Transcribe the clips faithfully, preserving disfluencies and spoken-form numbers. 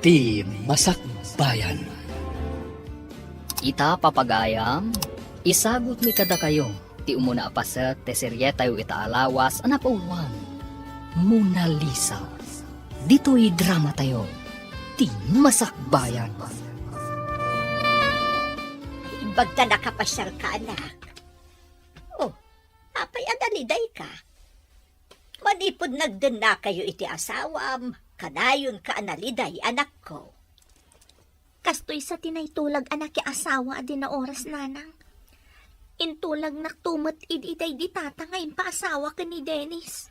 Ti Masakbayan. Ita, papagayam, isagutmi kadakayo ti umuna a paset ti serietayo ita a lawas a napauloan, Mona Lisa. Ditoy dramatayo, Ti Masakbayan. Imbagta nakapasiarka, anak. Oh, apay a nalidayka? Manipud nagdennakayo iti asawam, kanayonka a naliday, anakko. Kastoy sa ti naitulag a nakiasawa a di naoras, nanang. Intulagnak to met idi daydi tata nga impaasawa ken ni Dennis.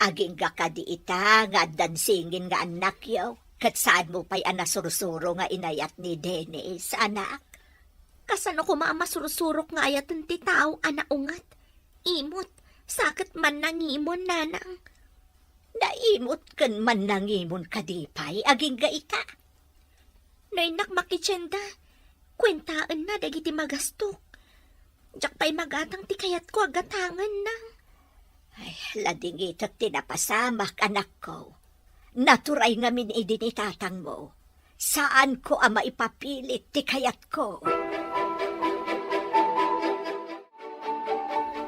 Agingga kadi ita nga addan singin nga annakyo, ket saanmo pay a nasursuro nga inayat ni Dennis, anak? Kasano koma a masursurok nga ayaten ti tao a naunget, imot, sa ket mannangimon, nanang? Naimot ken mannangimon kadi pay agingga ita? No innak makitienda, kuentaenna dagiti magastok. Diak pay magatang ti kayatko a gatangen, nang. Ay, ladingitek ti napasamak, anakko. Naturay ngamin idi ni tatangmo. Saanko a maipapilit ti kayatko.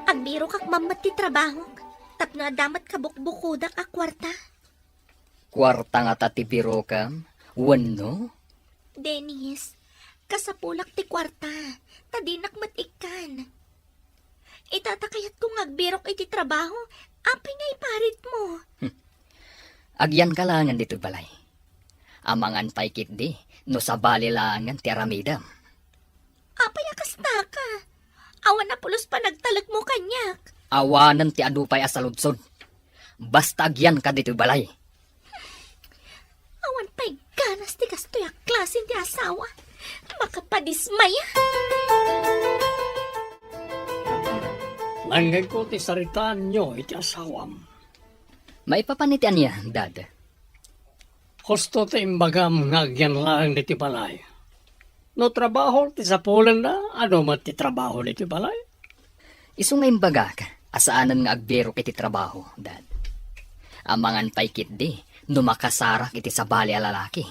Agbirokak man met ti trabahok, tapno adda met kabukbukodak a kuarta. Kuarta ngata ti birokam, wenno? Dennis, kasapulak ti kuarta, ta dinak met ikkan. Ita ta kayatko nga agbirok iti trabaho, apay nga iparitmo? Agyanka laengen ditoy balay. Amangan pay ketdi no sabali laengen ti aramidem. Apay a kastaka? Awan a pulos panagtalekmo kaniak. Awanen ti adu pay a saludsod. Basta agyanka ditoy balay. Awan pay ganas ti kastoy a klase ti asawa. Makapadismaya. Nangngegko ti saritaanyo iti asawam. Maipapan iti ania, Dad? Husto ti imbagam nga agyan laeng ditoy balay. No trabaho ti sapulenna, adu met ti trabaho ditoy balay. Isu nga imbagak a saanen nga agbirok iti trabaho, Dad. Amangan pay ketdi no makasarak iti sabali a lalaki.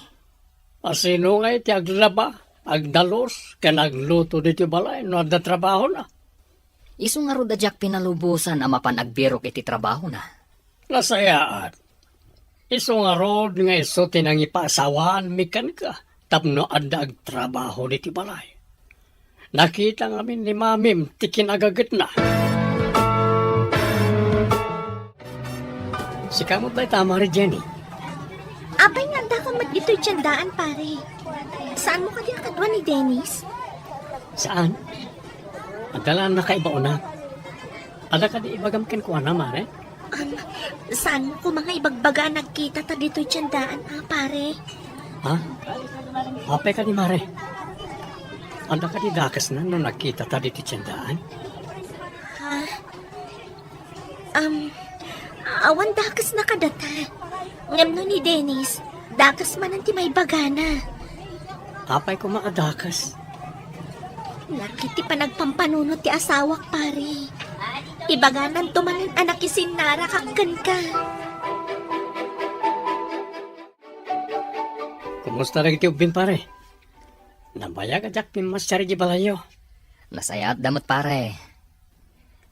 A sino ngay ti aglaba, agdalus, ken agluto ditoy balay no adda trabahona? Isu ngarud a diak pinalubosan a mapan agbirok iti trabahona. Nasayaat. Isu ngarud nga isu ti nangipaasawaanmi kenka tapno adda agtrabaho ditoy balay. Nakita ngamin ni Mamim ti kinagagetna. Sika met dayta, Mare Jenny. Apay nga addaka met ditoy tiendaan, pare? Saanmo kadi a kadua ni Dennis? Saan. Adda la a nakaibaonnak. Adda kadi ibagam kenkuana, Mare? Am, saanmo koma nga ibagbaga a nagkitata ditoy tiendaan, a, pare? Ha? Apay kadi, Mare? Adda kadi dakesna no nagkitata ditoy tiendaan? Ha? Am, awan dakesna kadata. Ngem no ni Dennis, dakes manen ti maibagana. Apay koma a dakes? Ngarud ti panagpampanunot ti asawak, pare. Ibagananto manen a nakisinnarakak kenka. Kumusta dagiti ubbing, pare? Nabayag a diak pimmasiar idiay balayyo. Nasayaatda met, pare.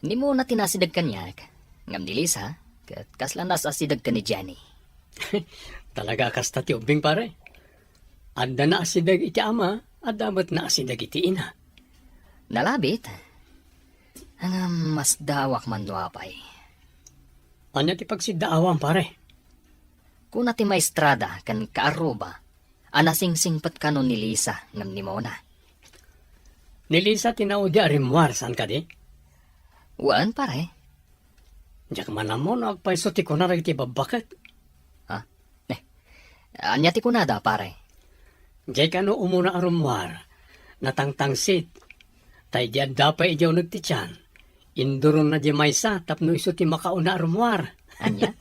Ni Mona ti naasideg kaniak, ngem ni Lisa, ket kasla naasideg ken ni Jenny. Talaga a kasta ti ubbing, pare. Adda naasideg iti ama, adda met naasideg iti ina. Nalabit. Ngem masdaawak man no apay. Ania ti pagsiddaawam, pare? Kuna ti maestrada ken kaarruba a nasingsingpet kano ni Lisa ngem ni Mona. Ni Lisa ti naudi a rimmuar, saan kadi? Wen, pare. Diak man ammo no agpayso ti kuna dagiti babbaket. Ha? Eh, ania ti kunada, pare? Diay kano umuna a rummuar, natangtangsit, ta idi adda pay idiay uneg ti tian, induronna diay maysa tapno isu ti makauna a rummuar. Ania?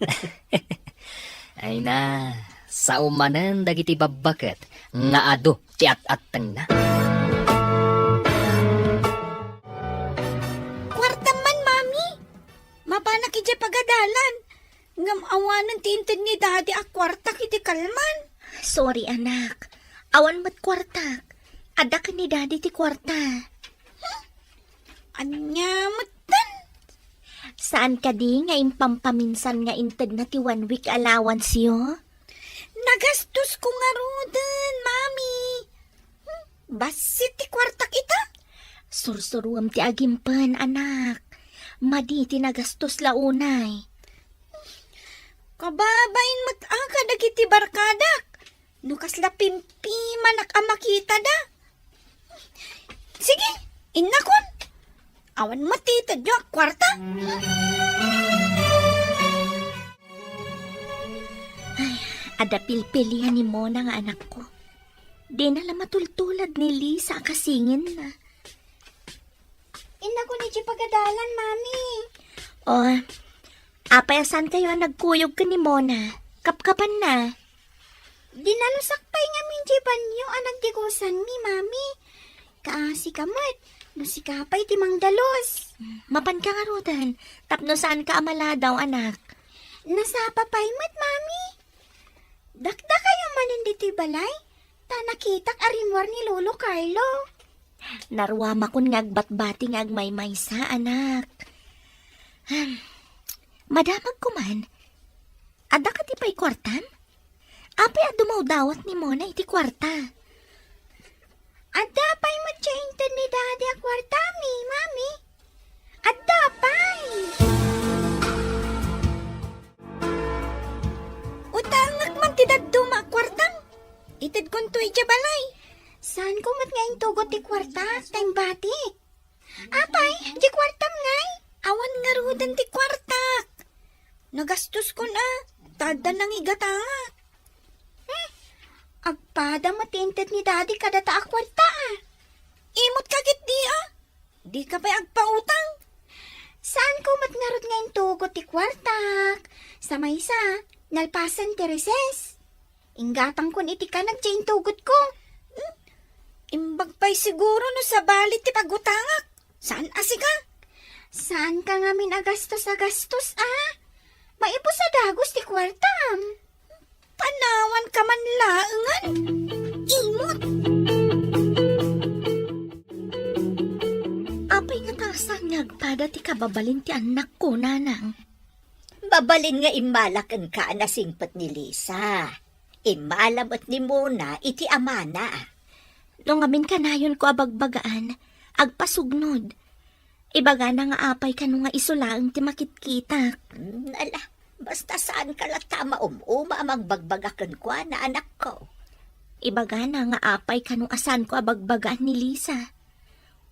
Ay na, sao manen dagiti babbaket nga adu ti at-attengna. Kuartam man, Mami. Mapanak idiay pagadalan. Ngem awanen ti inted ni Daddy a kuartak iti kalman. Sorry, anak. Awan met kuartak. Adda ken ni Daddy ti kuarta. Ania metten? Saan kadi nga impampaminsan nga intedna ti one week allowance-yo? Nagastosko ngaruden, Mami. Hmm, bassit ti kuartak ita. Sursuruem ti agimpen, anak. Madi ti nagastos la unay. Kababain met a kadagiti barkadak. No kasla pimpimanak a makitada. Sige, innakon. Awan met ti itedyo a kuarta. Ay, adda pilpilian ni Mona nga anakko. Dina la matultulad ni Lisa a kasingenna. Innakon idiay pagadalan, Mami. O, apay a saankayo a nagkuyog ken ni Mona? Kapkapanna. Dinalusak pay ngamin idiay banio a nagdigusanmi, Mami. Kaasika met, no sika pay ti mangdalus. Mapanka ngaruden, tapno saanka a maladaw, anak. Nasapa pay met, Mami. Dakdakayo manen ditoy balay, ta nakitak a rimmuar ni Lolo Carlo. Naruamakon nga agbatbati nga agmaymaysa, anak. Hmm. Madamagko man. Adda kadi pay kuartam? Apay a dumawdawat ni Mona iti kuarta? Adda pay met ti inted ni Daddy a kuartami, Mami? Adda pay. Utangek man ti dadduma a kuartam. Itedkonto idiay balay. Saanko met nga intugot ti kuarta, ta imbatik. Apay, di kuartam ngay? Awan ngaruden ti kuartak. Nagastoskon a, ta adda nangigatangak. Hmm, agpada met ti inted ni Daddy kadata a kuarta a. Imot ka ketdi a. Dika pay agpautang. Saanko met ngarud nga intugot ti kuartak. Sa maysa, nalpasen ti recess. Inggatangkon iti kanag ti intugotko. Hmm? Imbag pay siguro no sabali ti pagutangak. Saan a sika? Saanka ngamin a gastos a gastos, a? Maibus a dagus ti kuartam. Panawanka man laengen. Imot. Apay ngata a saan nga agpada ti kababalin ti annakko, Nanang? Mabalin nga immala kenka a nasingpet ni Lisa. Immala met ni Mona iti amana. No ngamin kanayonko a bagbagaan, agpasugnod. Ibagana nga apay kano nga isu laeng ti makitkitak. Hmm, ala, basta saanka latta a maum-uma a mangbagbaga kenkuana, anakko. Ibagana nga apay kano a saanko a bagbagaan ni Lisa.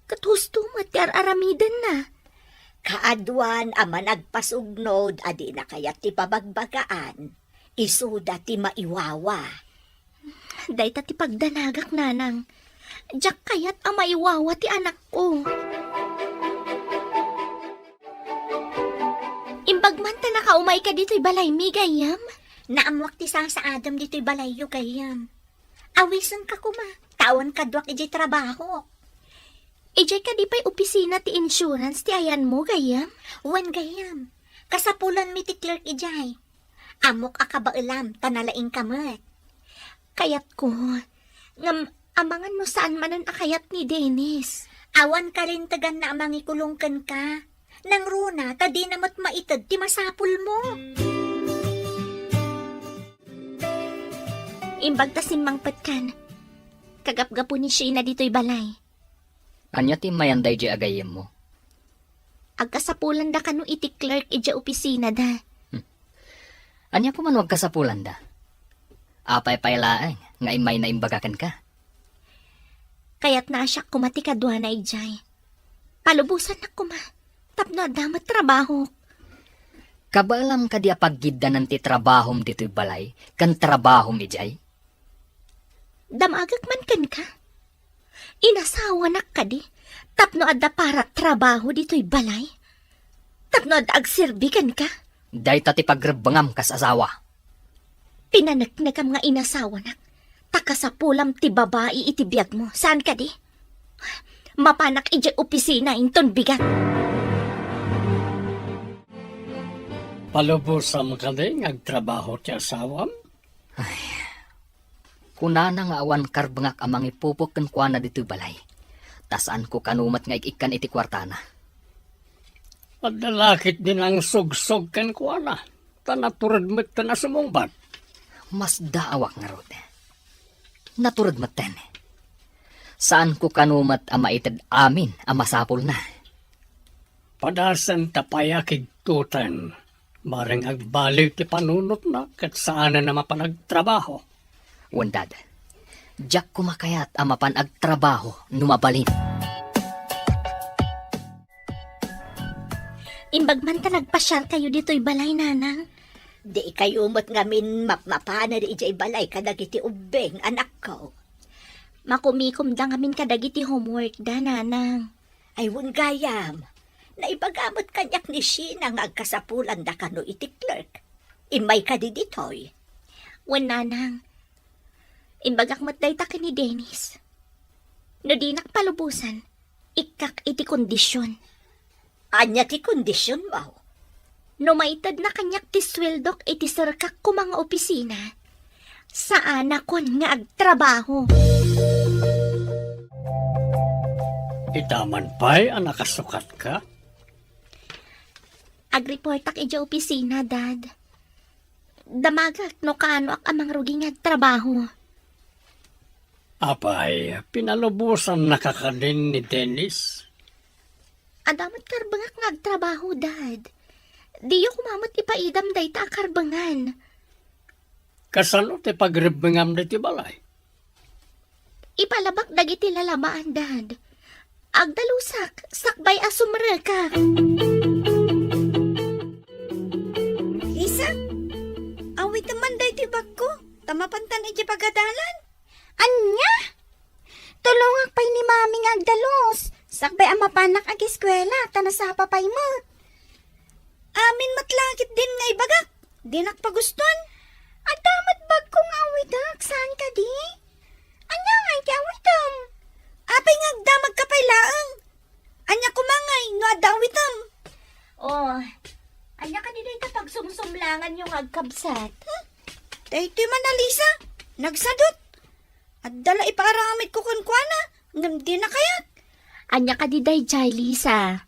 Ket husto met ti ar-aramidenna. Kaaduan a managpasugnod a dina kayat ti pabagbagaan, isuda ti maiwawa. Dayta ti pagdanagak, Nanang. Diak kayat a maiwawa ti anakko. Imbag man ta nakaumayka ditoy balaymi, gayyem? Naammoak ti sasaadem ditoy balayyo, gayyem. Awisenka koma, ta awan kaduak idiay trabaho. Idiay kadi pay opisina ti insurance ti ayanmo, gayyem? Wen, gayyem. Kasapulanmi ti clerk idiay. Ammok a kabaelam, ta nalaingka met. Kayatko, ngem amangan no saan manen a kayat ni Dennis. Awan kalinteganna a mangikulong kenka. Nangruna, ta dina met maited ti masapulmo. Imbag ta simmangpetkan, kagapgapo ni Sheena ditoy balay. Ania ti immayan daydiay a gayyemmo? Agkasapulanda kano iti clerk idiay opisinada. Hmm. Ania koma no agkasapulanda? Apay pay laeng nga immayna imbaga kenka? Kayatna a siak koma ti kaduana idiay. Palubosannak koma, tapno adda met trabahok. Kabaelam kadi a paggiddanan ti trabahom ditoy balay ken trabahom idiay? Damagek man kenka. Inasawanak kadi tapno adda para trabaho ditoy balay? Tapno adda agserbi kenka? Dayta ti pagrebbengam kas asawa. Pinaneknekam nga inasawanak, ta kasapulam ti babai iti biagmo, saan kadi? Mapanak idiay opisina inton bigat. Palubosam kadi nga agtrabaho ti asawam? Ay, Kunana nga awan karbengak a mangipupok kenkuana ditoy balay. Ta saanko kano met nga ik-ikkan iti kuartana. Adda la ketdi nangsugsog kenkuana, ta natured metten a sumungbat. Masdaawak ngarud. Natured metten. Saanko kano met a maited amin a masapulna. Padasenta pay a kigtoten. Bareng agbaliw ti panunotna ket saanen a mapan agtrabaho. Wen, Dad, diak koma kayat a mapan agtrabaho no mabalin. Imbag man ta nagpasiarkayo ditoy balay, Nanang. Dikayo met ngamin mapmapanen idiay balay kadagiti ubbing, anakko. Makumikomda ngamin kadagiti homeworkda, Nanang. Ay, wen gayam. Naibaga met kaniak ni Sheena nga agkasapulanda kano iti clerk. Immay kadi ditoy. Wen, Nanang. Imbagak met dayta ken ni Dennis. No dinak palubosan, ikkak iti kondision. Ania ti kondisionmo? No maitedna kaniak ti sueldok iti serkak koma nga opisina, saanakon nga agtrabaho. Ita man pay a nakasukatka? Agreportak idiay opisina, Dad. Damagak no kaanoak a mangrugi nga agtrabaho. Apay, pinalubosannaka kadin ni Dennis? Adda met karbengak nga agtrabaho, Dad. Diyo koma met ipaidam dayta a karbengan. Kasano ti pagrebbengam ditoy balay? Ipalabak dagiti lalabaan, Dad. Agdalusak, sakbay a sumrekak. Lisa, awitem man daytoy bagko, ta mapantan idiay pagadalan. Ania? Tulongak pay ni Mami nga agdalus, sakbay a mapanak ageskuela, ta nasapa pay met. Amin met la ketdin nga ibagak, dinak pagustuan. Adda met bagko nga awitek, saan kadi? Ania ngay ti awitem? Apay nga agdamagka pay laeng? Ania koma ngay no adda awitem? Oh, ania kadi dayta pagsumsumlanganyo nga agkabsat? Hmm? Daytoy man a Lisa, nagsadut. Adda la ipaaramidko kenkuana, ngem dina kayat. Ania kadi daydiay, Lisa?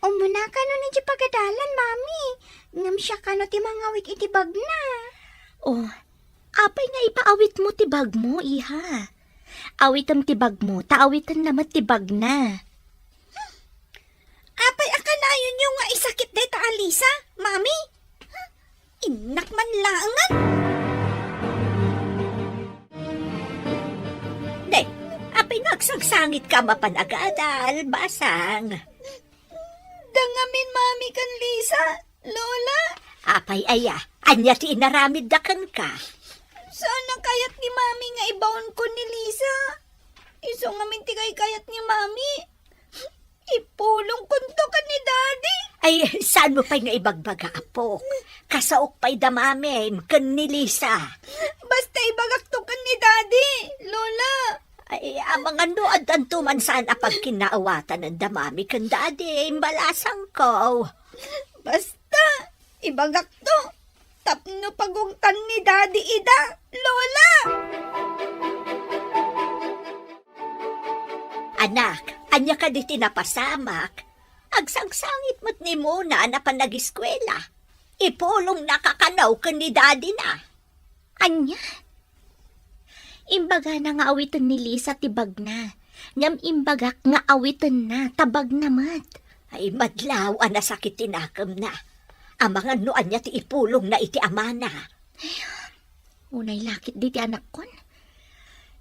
Umuna kano idiay pagadalan, Mami. Ngem siak kano ti mangawit iti bagna. Oh, apay nga ipaawitmo ti bagmo, iha? Awitem ti bagmo, ta awitenna met ti bagna. Apay a kanayonyo nga isakit dayta a Lisa, Mami? Innak man laengen. Ne, apay nga agsangsangitka a mapan agadal, basang? Da ngamin, Mami ken Lisa, Lola. Apay aya, ania ti inaramidda kenka? Saan a kayat ni Mami nga ibaonko ni Lisa. Isu ngamin ti kaykayat ni Mami. Ipulongkonto ken ni Daddy. Ay, saanmo pay nga ibagbaga, apok? Kasaok pay da Mamim ken ni Lisa. Basta ibagakto ken ni Daddy, Lola. Ay, amangan no addanto man saan a pagkinnaawatan da Mami ken Daddy, imbalasangko. Basta, ibagakto. Tapno pagungtan ni Daddy ida, Lola! Anak, ania kadi ti napasamak? Agsangsangit met ni Mona a napan ageskuela. Ipulongnaka kano ken ni Daddy na. Ania? Imbagana nga awiten ni Lisa ti bagna. Ngem imbagak nga awitenna ta bagna met. Ay, madlaw a nasakit ti nakemna. Amangan no ania ti ipulongna iti amana. Ay, unay la ketdi ti anakkon.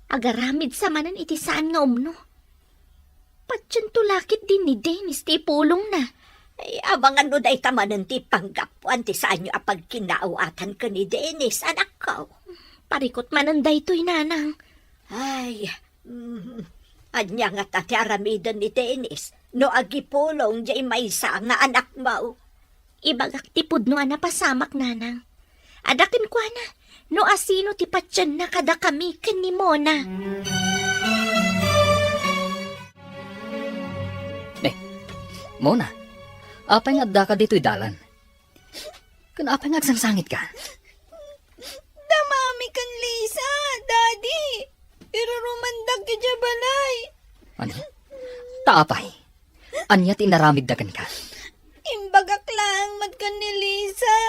Agaramid sa manen iti saan nga umno. Patiento la ketdi ni Dennis ti ipulongna. Ay, amangan no dayta manen ti panggapuan ti saanyo a pagkinnaawatan ken ni Dennis, anakko. Parikot manen daytoy, Nanang. Ay, mm, ania ngata ti aramiden ni Dennis no agipulong diay maysa nga anakmo? Ibagak ti pudno a napasamak, Nanang. Adda kenkuana no asino ti patienna kadakami ken ni Mona. Eh, Mona, apay nga addaka ditoy dalan? Ken apay nga agsangsangitka? Da Mami ken Lisa, Ano? Ta apay? Ania ti inaramidda kenka? Imbagak laeng met ken ni Lisa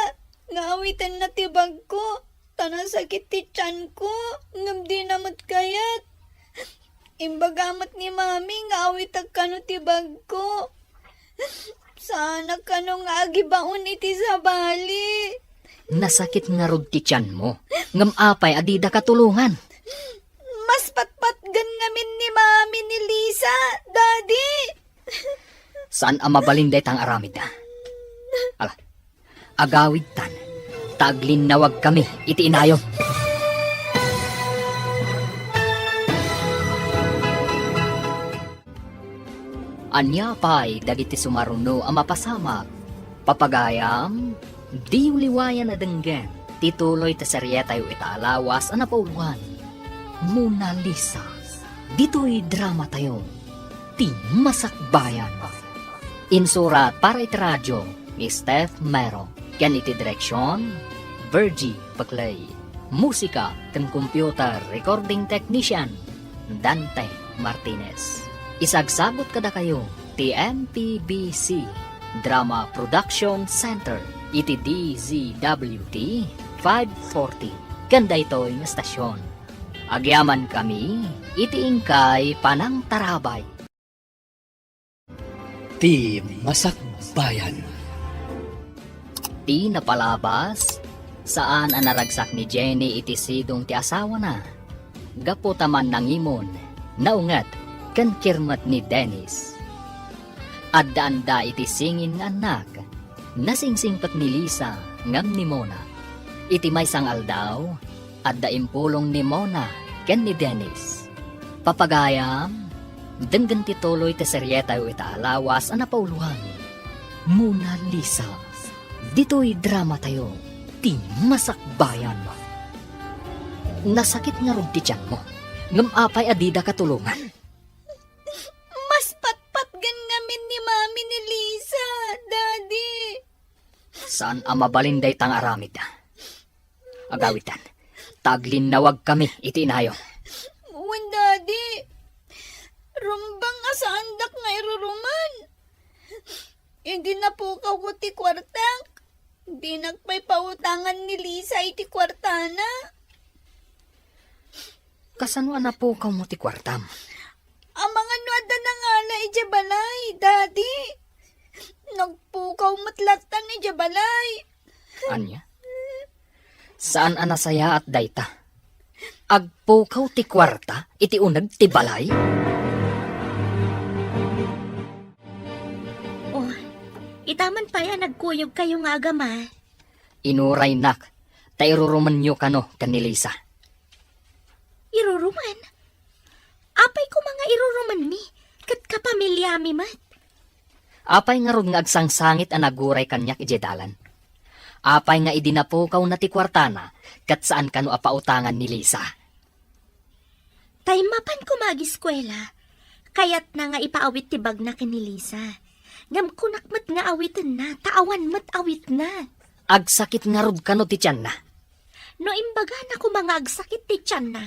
nga awitenna ti bagko, ta nasakit ti tianko, ngem dina met kayat. Imbaga met ni Mami nga awitek kano ti bagko. Saanak kano nga agibaon iti sabali. Nasakit ngarud ti tianmo, ngem apay a didaka tulongan? Mas patpatgen ngamin ni Mami ni Lisa, Daddy. Saan a mabalin dayta nga aramidda? Ala, agawidtan, ta aglinnawagkami iti inayom. Ania pay dagiti sumaruno a mapasamak? Papagayam, diyo liwayan a denggen ti tuloy ti serietayo ita a lawas a napauloan, Mona Lisa. Ditoy dramatayo, ti Masakbayan. Insurat para iti radio ni Steph Mero, ken iti direksion, Virgie Paclay. Musika ken computer recording technician, Dante Martinez. Isagsagut kadakayo ti M P B C Drama Production Center iti D Z W T five forty ken daytoy nga stasyon. Agyamankami iti inkay panangtarabay. Ti Masakbayan. Ti napalabas, saan a naragsak ni Jenny iti sidong ti asawana. Gapu ta mannangimon, naunget, ken kirmet ni Dennis. Addaanda iti singin nga annak. Nasingsingpet ni Lisa ngem ni Mona. Iti maysa nga aldaw, adda impulong ni Mona ken ni Dennis. Papagayam, denggen ti tuloy ti serietayo ita a lawas a napauloan, Mona Lisa. Ditoy dramatayo, ti Masakbayan. Nasakit ngarud ti tianmo, ngem apay a didaka tulongan? Mas patpatgen ngamin ni Mami ni Lisa, Daddy. Saan a mabalin dayta nga aramid? Agawidtan, ta aglinnawagkami iti inayom. Wen, Daddy. Rumbeng a saandak nga iruruman. Idi napukawko ti kuartak, dinak pay pautangan ni Lisa iti kuartana. Kasano a napukawmo ti kuartam? Amangan no adda nangala idiay balay, Daddy. Nagpukaw met lattan idiay balay. Ania? Saan a nasayaat dayta? Agpukaw ti kuarta iti uneg ti balay? Oh, itaman pay a nagkuyogkayo nga agama. Inuraynak, ta irurumenyo kano ken ni Lisa. Irurumen? Apay koma nga irurumenmi, ket kapamiliami met. Apay ngarud nga agsangsangit a naguray kaniak idiay dalan? Apay nga idi napukawna ti kuartana, ket saan kano a pautangan ni Lisa? Tay mapan koma agiskuela, kayatna nga ipaawit ti bagna ken ni Lisa. Ngem kunak met nga awitenna, ta awan met awitna. Agsakit ngarud kano ti tianna? No imbagana koma nga agsakit ti tianna,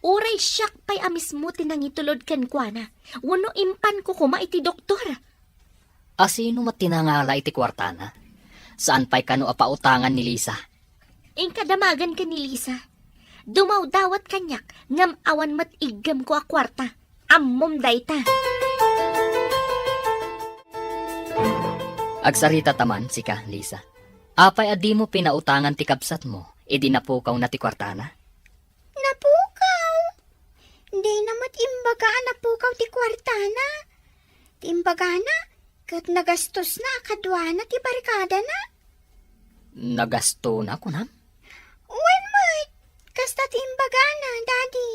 uray siak pay a mismo ti nangitulod kenkuana, wenno impanko koma iti doktor. Asino met ti nangala iti kuartana? Saan pay kano a pautangan ni Lisa? Inka damagen ken ni Lisa. Dumawdawat kaniak ngem awan met iggemko a kuarta. Ammom dayta. Agsarita ta man sika, Lisa. Apay a dimo pinautangan ti kabsatmo idi napukawna ti kuartana? Napukaw? Dina met imbaga a napukaw ti kuartana. Ti imbagana, ket nagastosna a kaduana ti barkadana. Nagastona, kunam? Wen met, kasta ti imbagana, Daddy.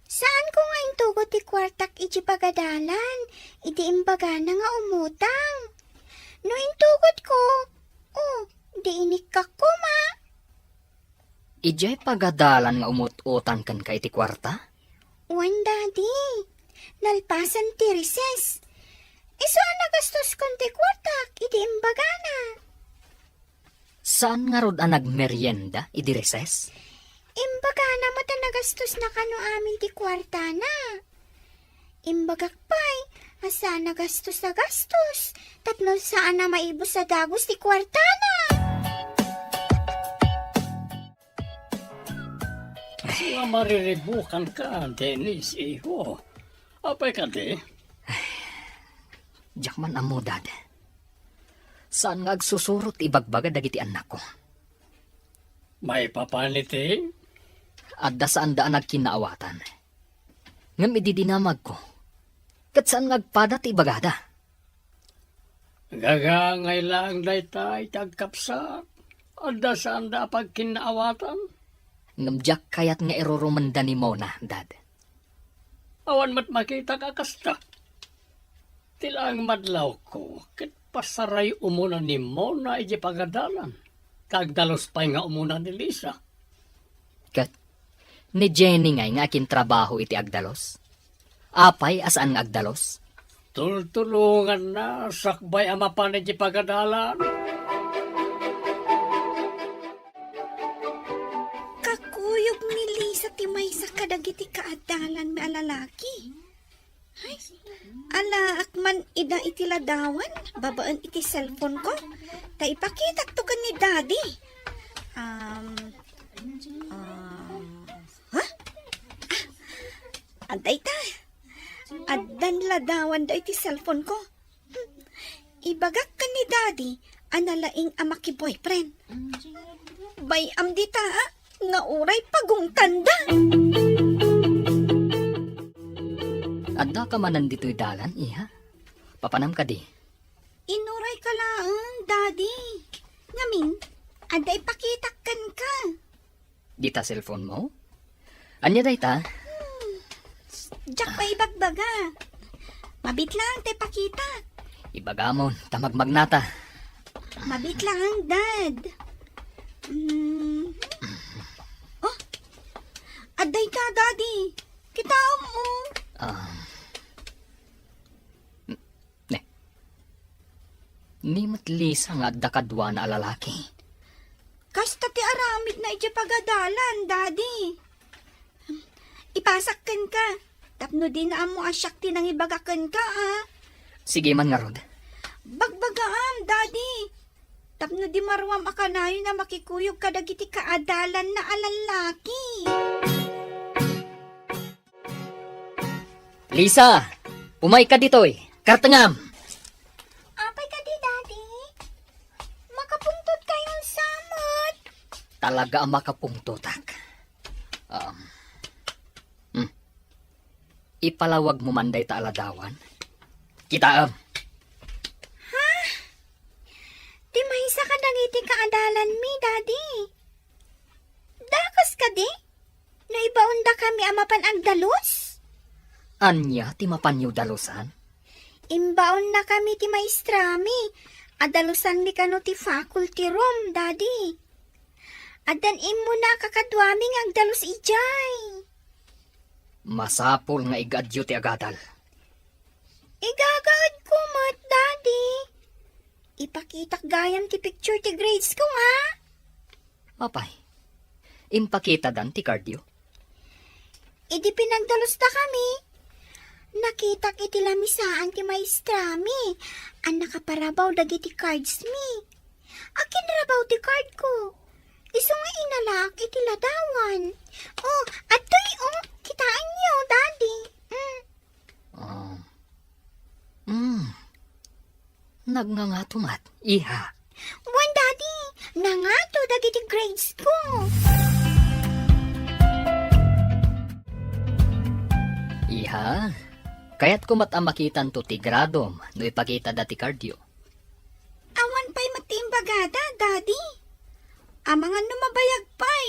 Saanko nga intugot ti kuartak idiay pagadalan, idi imbagana nga umutang. No intugotko, oh, di inikkak koma. Idiay pagadalan nga umut-utang kenka iti kuarta? Wen, Daddy. Nalpasan ti recess. Isu a nagastoskon ti kuartak idi imbagana. Saan ngarud a nagmerienda idi recess? Imbagana met a nagastosna kano amin ti kuartana. Imbagak pay a saan a gastos a gastos, tapno saan a maibus a dagus ti kuartana. Sua mariribukan ka, Dennis, iho. Apay kadi? Diak man ammo, Dad. Saan nga agsusurot ti ibagbaga dagiti annakko. Maipapan iti? Adda saanda a nagkinnaawatan. Ngem idi dinamagko, ket saan nga agpada ti ibagada. Gagaangay laeng dayta iti agkapsat. Adda saanda a pagkinnaawatan. Ngem diak kayat nga irurumenda ni Mona, Dad. Awan met makitak a kasta. Ti laeng madlawko, ket pasaray umuna ni Mona iti pagadalan. Ta agdalus pay nga umuna ni Lisa. Ket ni Jenny ngay nga akintrabaho iti agdalus? Apay a saan nga agdalus? Tultulonganna sakbay a mapan iti pagadalan. Kakuyog ni Lisa ti maysa kadagiti kaadalanmi a lalaki. Ay, alaak man ida iti ladawan babaen iti cellphone ko. Ta ipakitakto ken ni Daddy. Um, um, ha? Ah, adda ita. Addan ladawan da iti cellphone ko. Ibagak ken ni Daddy a nalaing a maki-boyfriend. Bay-am dita, ah, nga uray pagungtanda. Addaka manen ditoy dalan, iha? Papanam kadi? Inuray ka laeng, Daddy. Ngamin, adda ipakitak kenka. Dita cellphone mo? Ania dayta? Hmm. Diak pay ibagbaga. Mabiit laeng ta ipakita. Ibagamon, ta magmagnata. Mabiit laeng, Dad. Hmm. Oh, adda ita, Daddy. Kitaem, oh. Ah. Ne. Ni met Lisa nga adda kaduana a lalaki. Kasta ti aramidna idiay pagadalan, Daddy. Ipasak kenka, tapno dina ammo a siak ti nangibaga kenka, a. Sige man ngarud. Bagbagaam, Daddy. Tapno di maruam a kanayon a makikuyog kadagiti kaadalanna a lalaki. Lisa, umayka ditoy. Kartengam. Apay kadi, Daddy? Makapungtot kayon sa met. Talaga a makapungtotak. Um, hmm. Ipalawag mo man dayta a ladawan. Kitaem. Ha? Ti maysa kadagiti kaadalanmi, Daddy. Dakes kadi? No ibaondakami a mapan agdalus? Ania ti mapanyo dalusan? Imbaonnakami ti maestrami. Adalusanmi kano ti faculty room, Daddy. Addan immuna a kakaduami nga agdalus idiay. Masapul nga igaadyo ti agadal. Igagaadko met, Daddy. Ipakitak gayam ti picture ti grades ko, ha? Apay, impakitadan ti cardyo? Idi pinagdalusdakami, nakitak iti lamisaan ti maestrami a nakaparabaw dagiti cardsmi. Akinrabaw ti cardko. Isu nga inalaak iti ladawan. Oh, adtoy, oh, kitaenyo, Daddy. Mm. Ah. Mm. Nagngangato met, iha. Wen, Daddy, nangato dagiti grades ko. Iha, kayatko met a makitanto ti gradom no ipakitada ti cardyo. Awan pay met ti imbagada, Daddy. Amangan no mabayag pay.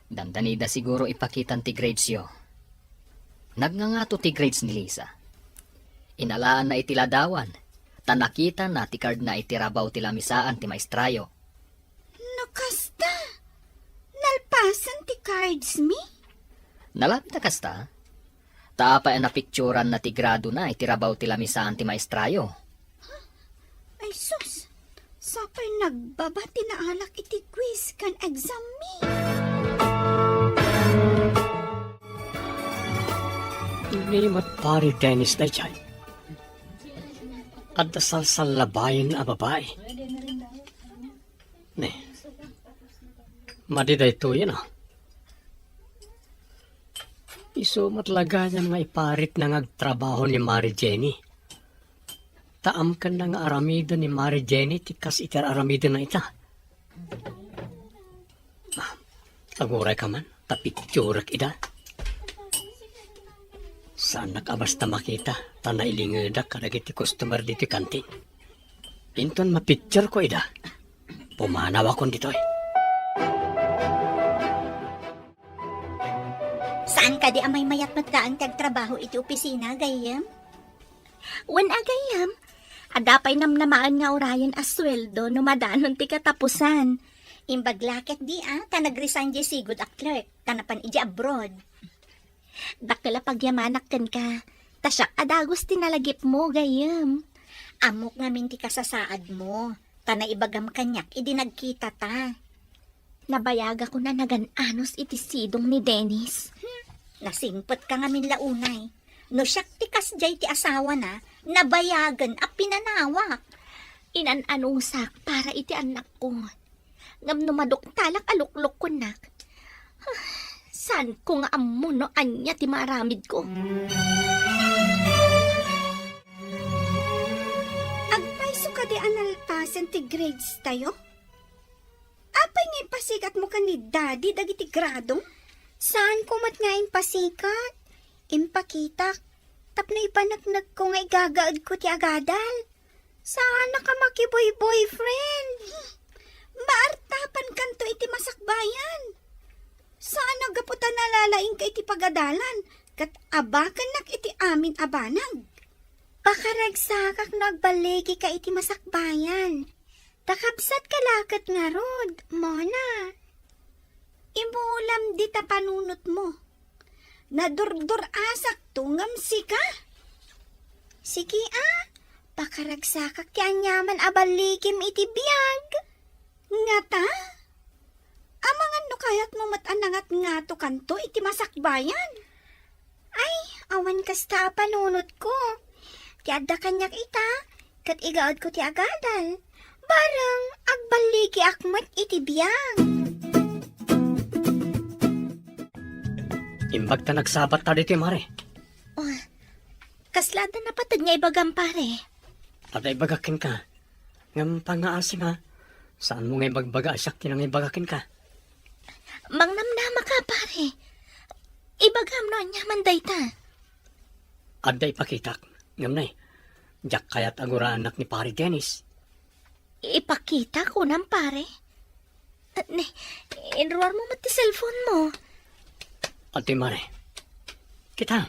Dandanida siguro ipakitan ti gradesyo. Nagngangato ti grades ni Lisa. Inalaanna iti ladawan, ta nakitana ti cardna iti rabaw ti lamisaan ti maestrayo. No kasta, nalpasen ti cardsmi? Nalabit a kasta. Ta apay a napicturanna ti gradona iti rabaw ti lamisaan ti maestrayo? Ay sus, sapay nagbaba ti naalak iti quiz ken exammi. Ni met Pare Dennis daydiay. Adda salsallabayen a babai. Ne. Madi daytoyen, a. Isu met la gayam nga iparitna nga agtrabaho ni Mare Jenny. Ta amkenna nga aramiden ni Mare Jenny ti kas iti ar-aramidenna ita. Ah, agurayka man, ta picturek ida. Saannak a basta makita, ta nailingedak kadagiti customer ditoy kantin. Inton mapicturko ida, pumanawakon ditoy. Saan kadi a maymayat met laeng ti agtrabaho iti opisina, gayyem? Wen a gayyem, adda pay namnamaen nga urayen a sueldo no madanon ti katapusan. Imbag la ketdi a, ta nag-resign diay sigud a clerk, ta napan idiay abroad. Dakkel a pagyamanak kenka, ta siak a dagus ti nalagipmo, gayyem. Ammok ngamin ti kasasaadmo, ta naibagam kaniak idi nagkitata. Nabayagakon a nagan-anos iti sidong ni Dennis. Hmm, nasingpetka ngamin la unay. No siak ti kasdiay ti asawana, nabayagen a pinanawak. Inan-anusak para iti annakko. Ngem no maduktalak a luklukkonnak, saanko nga ammo no ania ti maaramidko. Agpayso kadi a nalpasen ti grades tayo? Apay nga impasigatmo ken ni Daddy dagiti gradom? Saanko met nga impasigat. Impakitak tapno ipaneknekko nga igagaedko ti agadal. Saanak a makiboy-boyfriend. Maartapankanto iti masakbayan. Saan a gapu ta nalalaingka iti pagadalan ket abakennak iti amin a banag. Pakaragsakak no agballigika iti masakbayan. Ta kabsatka la ket ngarud, Mona. Imulam dita panunotmo. Nadurdur-asakto ngem sika. Sige a, pakaragsakak ti aniaman a balligim iti biag. Ngata? Amangan no kayatmo met a nangatngatokanto iti masakbayan? Ay, awan kasta a panunotko. Ti adda kaniak ita, ket igaedko ti agadal. Bareng agballigiak met iti biag. Imbag ta nagsabat ta ditoy, Mare. Oh, kasla adda napateg nga ibagam, pare? Adda ibagak kenka. Ngem pangngaasim, ha? Saanmo nga ibagbaga a siak ti nangibaga kenka. Mangnamnama ka, pare. Ibagam no aniaman dayta. Adda ipakitak. Ngem ne, diak kayat a guraennak ni Pare Dennis. Ipakita, kunam, pare? Ne, inruarmo met ti cellphone mo. Adtoy, Mare. Kita.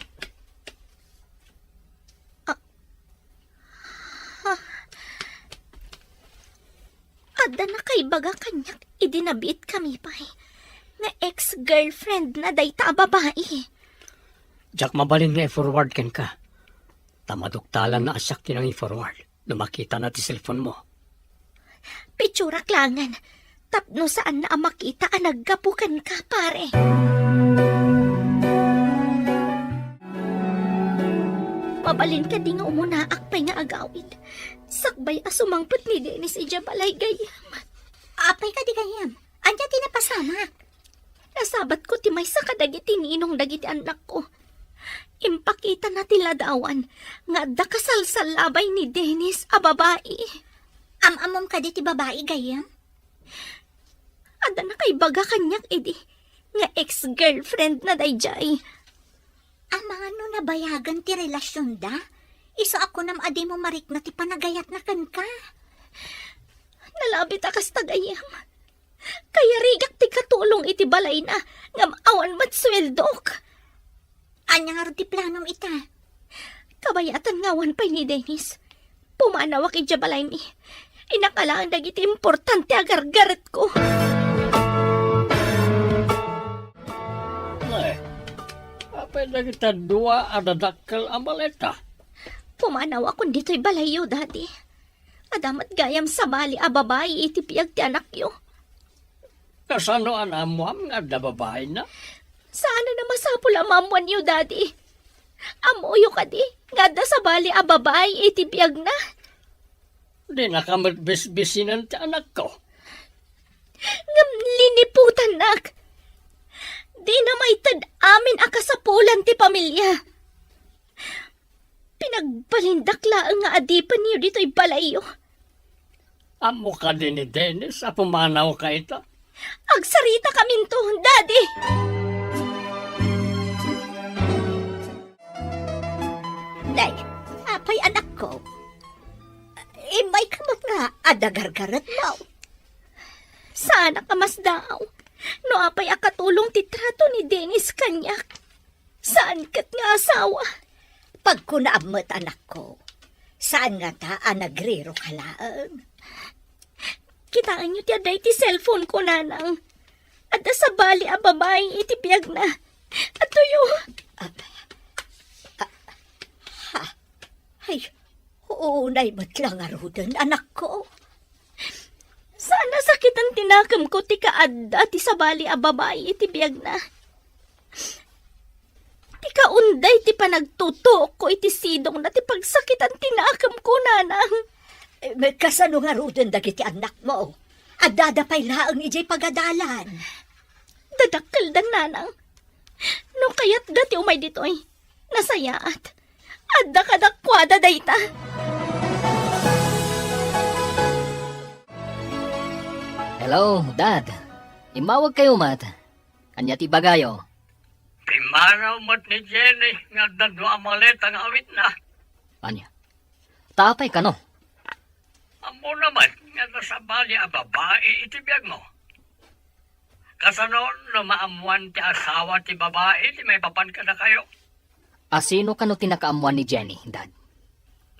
Ah. Ha? Adda nakaibaga kaniak idi nabiitkami pay nga ex-girlfriendna dayta a babai. Diak mabalin nga i-forward kenka. Ta maduktalanna a siak ti nangi-forward no makitana ti cellphone mo. Pitsurak laengen, tapno saanna a makita a naggapu kenka, pare. Mabalin kadi nga umunaak pay nga agawid, sakbay a sumangpet ni Dennis idiay balay, gayyem? Apay kadi, gayyem? Ania ti napasamak? Nasabatko ti maysa kadagiti ninong dagiti annakko. Impakitana ti ladawan nga adda kasalsallabay ni Dennis a babai. Am-ammom kadi ti babai, gayyem? Adda nakaibaga kaniak idi nga ex-girlfriendna daydiay. Amangan no nabayagen ti relasionda? Isu a kunam a dimo marikna ti panagayatna kenka. Nalabit a kasta, gayyem. Kayarigak ti katulong iti balayna, ngem awan met sueldok. Ania ngarud ti planom ita? Kabayatan nga awan pay ni Dennis, pumanawak idiay balaymi. Inakalaen dagiti importante a gargaretko. Nay, apay dagita dua a dadakkel a maleta? Pumanawakon ditoy balayyo, Daddy. Adda met gayam sabali a babai iti biag ti anakyo. Kasano a naammoam nga adda babaina? Saan a masapul a maammoanyo, Daddy. Ammoyo kadi nga adda sabali a babai iti biagna? Dinaka met bisbisinen ti anakko. Ngem liniputannak. Dina maited amin a kasapulan ti pamilia. Pinagbalindak laeng nga adipenyo ditoy balayyo. Ammo kadi ni Dennis a pumanawka ita? Agsaritakaminto, Daddy! Nay, apay, anakko? Immayka met nga adda gargaretmo. Saanak a masdaaw no apay a katulong ti trato ni Dennis kaniak. Saan ket nga asawa. Pagkunaam met, anakko. Saan ngata a nagriroka laeng? Kitaenyo ti adda iti cellphone ko, Nanang. Adda sabali a babai iti biagna. Adtoyo. Ah, ah, ha? Ay, unay met la ngaruden, anakko. Saan a sakiten ti nakemko ti kaadda ti sabali a babai iti biagna. Ti kaunday ti panagtutuokko iti sidongna ti pagsakitan ti nakemko, Nanang. Eh, kasano ngaruden dagiti annakmo? Addada pay laeng idiay pagadalan. Dadakkelda, Nanang. No kayatda ti umay ditoy, nasayaat. Adda kadakuada dayta. Hello, Dad. Immawagkayo met. Ania ti ibagayo? Pimmanaw met ni Jenny nga adda dua a maleta nga awitna. Ania? Ta apay kano? Ammona met nga adda sabali a babai iti biagmo. Kasano no maammoan ti asawa ti babai ti maipapan kadakayo? Asino kano ti nakaammoan ni Jenny, Dad?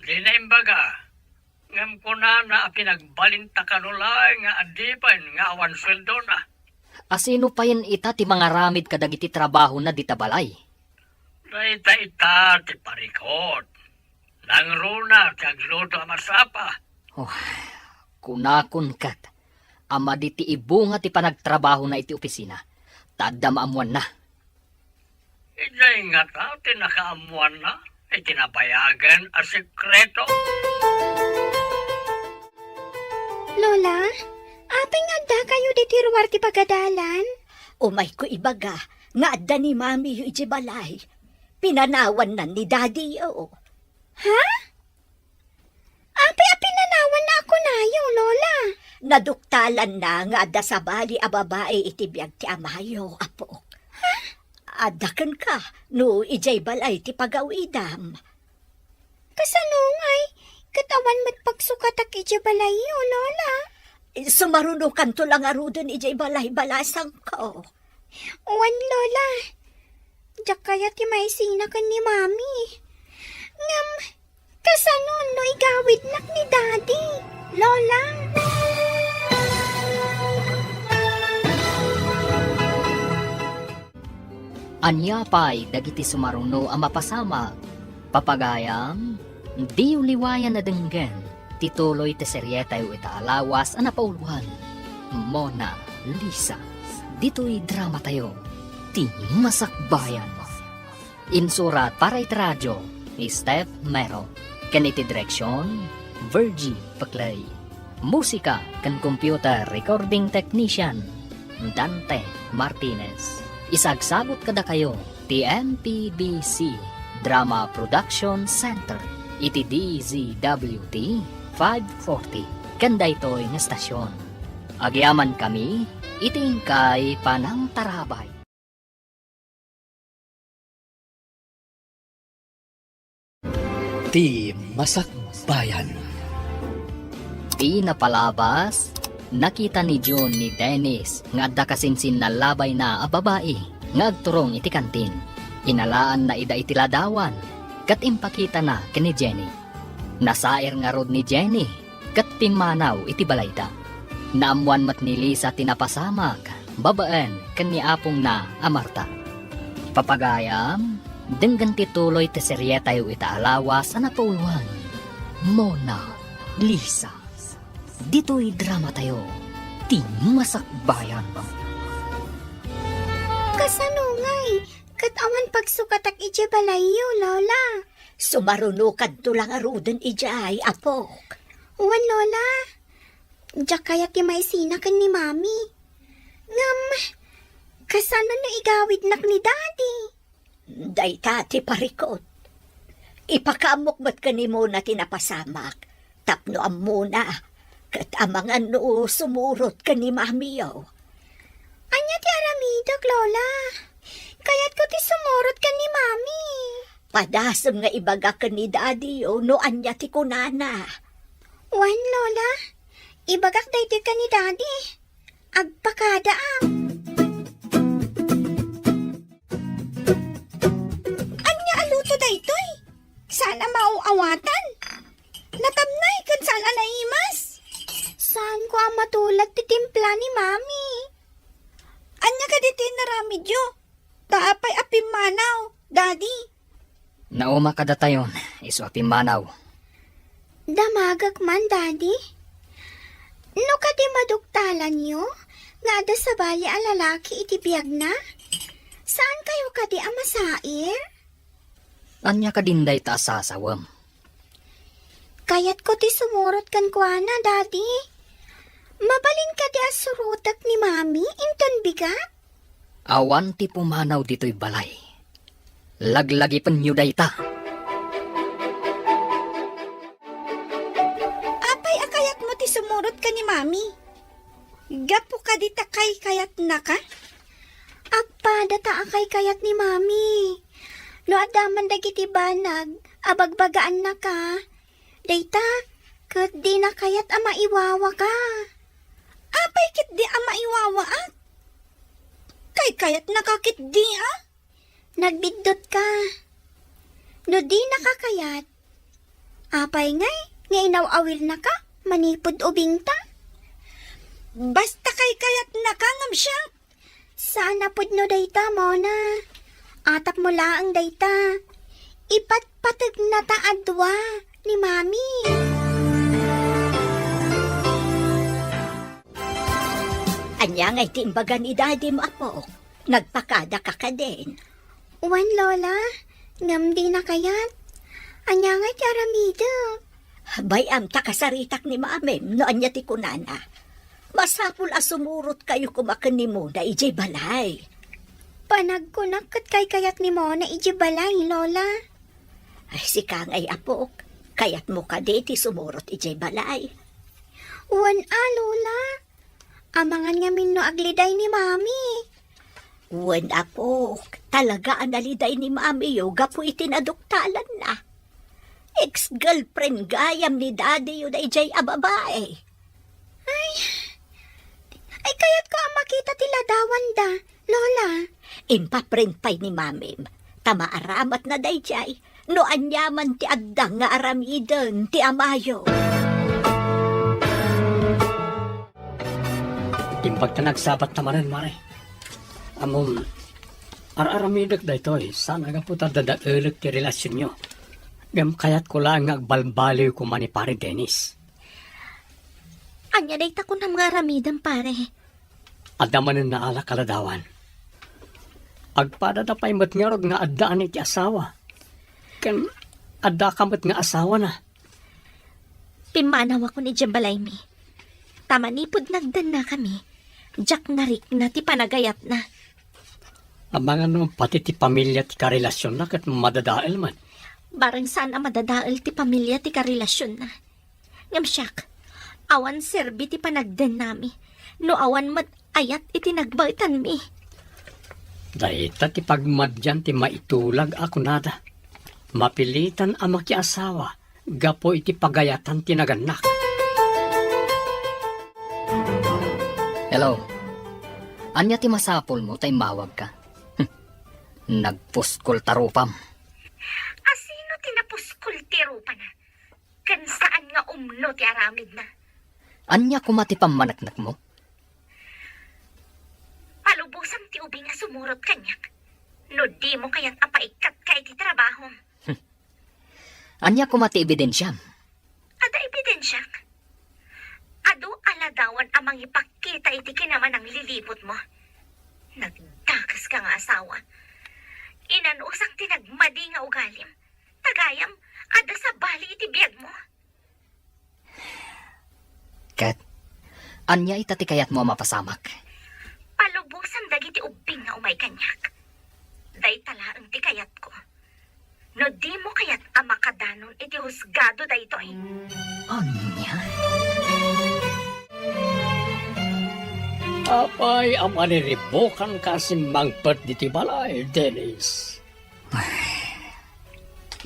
Dina imbaga, ngem kunana a pinagbalinta kano laeng nga adipen nga awan sueldona. Asino payen ita ti mangaramid kadagiti trabahona dita balay? Dayta ita ti parikut. Nangruna ti agluto a masapa. Oh, kunakon ket a madi ti ibunga ti panagtrabahona iti opisina, ta adda maammoanna. Idiay ngata ti nakaammoanna iti nabayagen a sekreto. Lola, apay nga addakayo ditoy ruar ti pagadalan? Umayko ibaga nga adda ni Mamiyo idiay balay. Pinanawanna ni Daddyyo. Ha? Apay a pinanawanna a kunayo, Lola? Naduktalanna nga adda sabali a babai iti biag ti amayo, apok. Ha? Adda kenka no idiay balay ti pagawidam. Kasano ngay? Ket awan met pagsukatak idiay balayyo, Lola. Sumarunokanto la ngaruden idiay balay, balasangko. Wen, Lola. Diak kayat ti maisina ken ni Mami. Ngem, kasano no igawidnak ni Daddy, Lola? Ania pay dagiti sumaruno a mapasamak? Papagayam, diyo liwayan a denggen ti tuloy ti serietayo ita a lawas a napauloan, Mona Lisa. Ditoy dramatayo, ti Masakbayan. Insurat para iti radio ni Steph Mero, ken iti direksion, Virgie Peclay. Musika ken computer recording technician, Dante Martinez. Isagsagut kadakayo ti M P B C Drama Production Center iti D Z W T five forty ken daytoy nga estasion. Agyamankami iti inkay panangtarabay. Ti Masakbayan. Ti napalabas, nakita ni June ni Dennis nga adda kasinsinna labayna a babai nga agturong iti kantin. Inalaanna ida iti ladawan, ket impakitana ken ni Jenny. Nasair ngarud ni Jenny ket pimmanaw iti balayda. Naammoan met ni Lisa ti napasamak babaen ken ni apongna a Marta. Papagayam, denggen ti tuloy ti serietayo ita a lawas a napauloan, Mona Lisa. Ditoy dramatayo, ti Masakbayan. Kasano ngay? Ket awan pagsukatak idiay balayyo, Lola. Sumarunokanto la ngaruden idiay, apok. Wen, Lola. Diak kayat ti maisina ken ni Mami. Ngem, kasano no igawidnak ni Daddy? Dayta ti parikut. Ipakaammok met ken ni Mona ti napasamak, tapno ammona, ket amangan no sumurot ken ni Mamiyo. Ania ti aramidek, Lola? Kayatko ti sumurot ken ni Mami. Padasem nga ibagak ken ni Daddy no ania ti kunana. Wen, Lola. Ibagak daytoy ken ni Daddy. Agpakadaak. Ania a luto daytoy? Saan a maaw-awatan? Natamnay ken saan a naimas? Saanko a matulad ti timpla ni Mami. Ania kadi ti inaramidyo? Ta apay a pimmanaw, Daddy? Nauma kadatayon, isu a pimmanaw. Damagek man, Daddy. No kadi maduktalanyo nga adda sabali a lalaki iti biagna, saankayo kadi a masair? Ania kadin dayta a sasawem? Kayatko ti sumurot kenkuana, Daddy. Mabalin kadi a surotek ni Mami inton bigat? Awan ti pumanaw ditoy balay. Laglagipenyo dayta. Apay a kayatmo ti sumurot ken ni Mami? Gapu kadi ta kaykayatnaka? Agpada ta a kaykayat ni Mami. No adda man dagiti banag a bagbagaannaka, dayta ket dina kayat a maiwawaka. Apay ketdi a maiwawaak? Kaykayatnaka ketdi a? Nagbiddutka. No dinaka kayat, apay ngay nga inaw-awirnaka manipud ubingta? Basta kaykayatnaka ngem siak. Saan a pudno dayta, Mona. Atapmo laeng dayta. Ipatpategnata a dua ni Mami. Ania ngay ti imbaga ni Dadim, apok? Nagpakadaka kadin? Wen, Lola. Ngem dina kayat. Ania ngay ti aramidek? Bay-am ta kasaritak ni Mamim no ania ti kunana. Masapul a sumurotkayo koma ken ni Mona idiay balay. Panagkunak ket kaykayat ni Mona idiay balay, Lola. Ay, sika ngay, apok. Kayatmo kadi ti sumurot idiay balay? Wen a, Lola. Amangan ngamin no agliday ni Mami. Wen, apok. Talaga a naliday ni Mamiyo gapu iti naduktalanna. Ex-girlfriend gayam ni Daddy yo daydiay a babae. Ay, ay, kayatko a makita ti ladawanda, Lola. Impaprint pay ni Mamim, ta maaramatna daydiay no aniaman ti adda nga aramiden ti amayo. Imbag ta nagsabat ta manen, Mare. Ammom, ar-aramidek daytoy, saan a gapu ta dadaelek ti relasionyo. Ngem kayatko laeng nga agbalbaliw koma ni Pare Dennis. Ania dayta kunam nga aramidem, pare? Adda manen naalak a ladawan. Agpadada pay met ngarud nga addaan iti asawa. Ken addaka met nga asawana. Pimmanawakon idiay balaymi. Ta manipud nagdennakami, diak narikna ti panagayatna. Amangan no pati ti pamilia ti karelasionna ket madadael met. Bareng saan a madadael ti pamilia ti karelasionna. Ngem siak, awan serbi ti panagdennami no awan met ayat iti nagbaetanmi. Dayta ti pagmadian ti maitulag a kunada. Mapilitan a makiasawa gapu iti pagayatan ti nagannak. Hello. Ania ti masapulmo ta immawagka? Nagpuskol ta rupam. Asino ti napuskol ti rupana? Ken saan nga umno ti aramidna? Ania koma ti pammaneknekmo? Palubosam ti ubing a sumurot kaniak. No dimo kayat a paikkatka iti trabahom. Ania koma ti ebidensiam? Adda ebidensiak. Adu a ladawan a mangipakita iti kinamananglilibotmo. Nagdakeska nga asawa. Ina Usak ti nagmadi nga ugalim. Tagayam, adda sabali iti biagmo. Ket, ania ita ti kayatmo a mapasamak? Palubosan dagiti ubbing nga umay kaniak. Dayta laeng ti kayatko. No dimo kayat a makadanon iti husgado daytoy. Ania? Apay a maniribukanka a simmangpet ditoy balay, Dennis?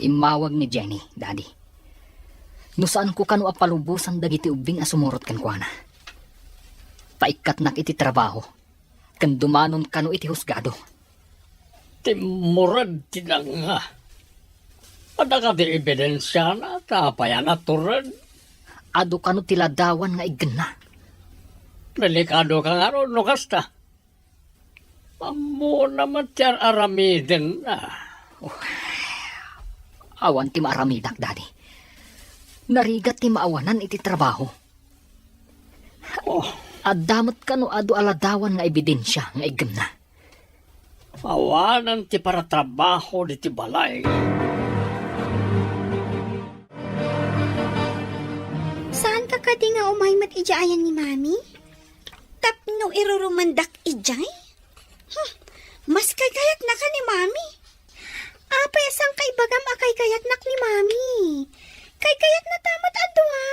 Immawag ni Jenny, Daddy. No saanko kano a palubosan dagiti ubbing a sumurot kenkuana, paikkatnak iti trabaho, ken dumanon kano iti husgado. Timmured ti danga. Adda kadi ebidensiana ta apay a natured? Adu kano ti ladawan nga iggenna. Delikadoka ngarud no kasta. Ammona met ti ar-aramidenna. Oh, awan ti maaramidak, Daddy. Narigat ti maawanan iti trabaho. Oh. Adda met kano adu a ladawan nga ebidensia nga iggemna. Awanen ti paratrabaho diti balay. Saanka kadi nga umay met idiay ayan ni Mami? Tapno irurumandak idiay? Hmm, mas kaykayatnaka ni Mami. Apay a saanka ibagam a kaykayatnak ni Mami? Kaykayatnata met a dua.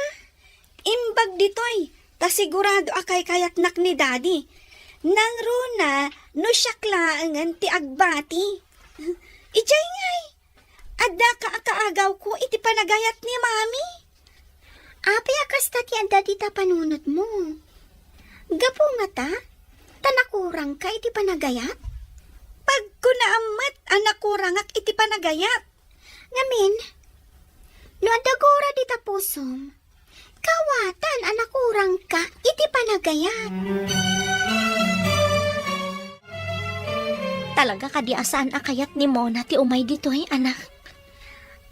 Imbag ditoy, ta sigurado a kaykayatnak ni Daddy. Nangruna no siak laengen ti agbati. Idiay ngay, addaka a kaagawko iti panagayat ni Mami. Apay a kasta ti adda dita panunotmo? Gapu ngata, ta nakurangka iti panagayat? Pagkunaam met a nakurangak iti panagayat. Ngamin, no adda gura dita pusom, kawatan a nakurangka iti panagayat. Talaga kadi a saan a kayat ni Mona ti umay ditoy, anak?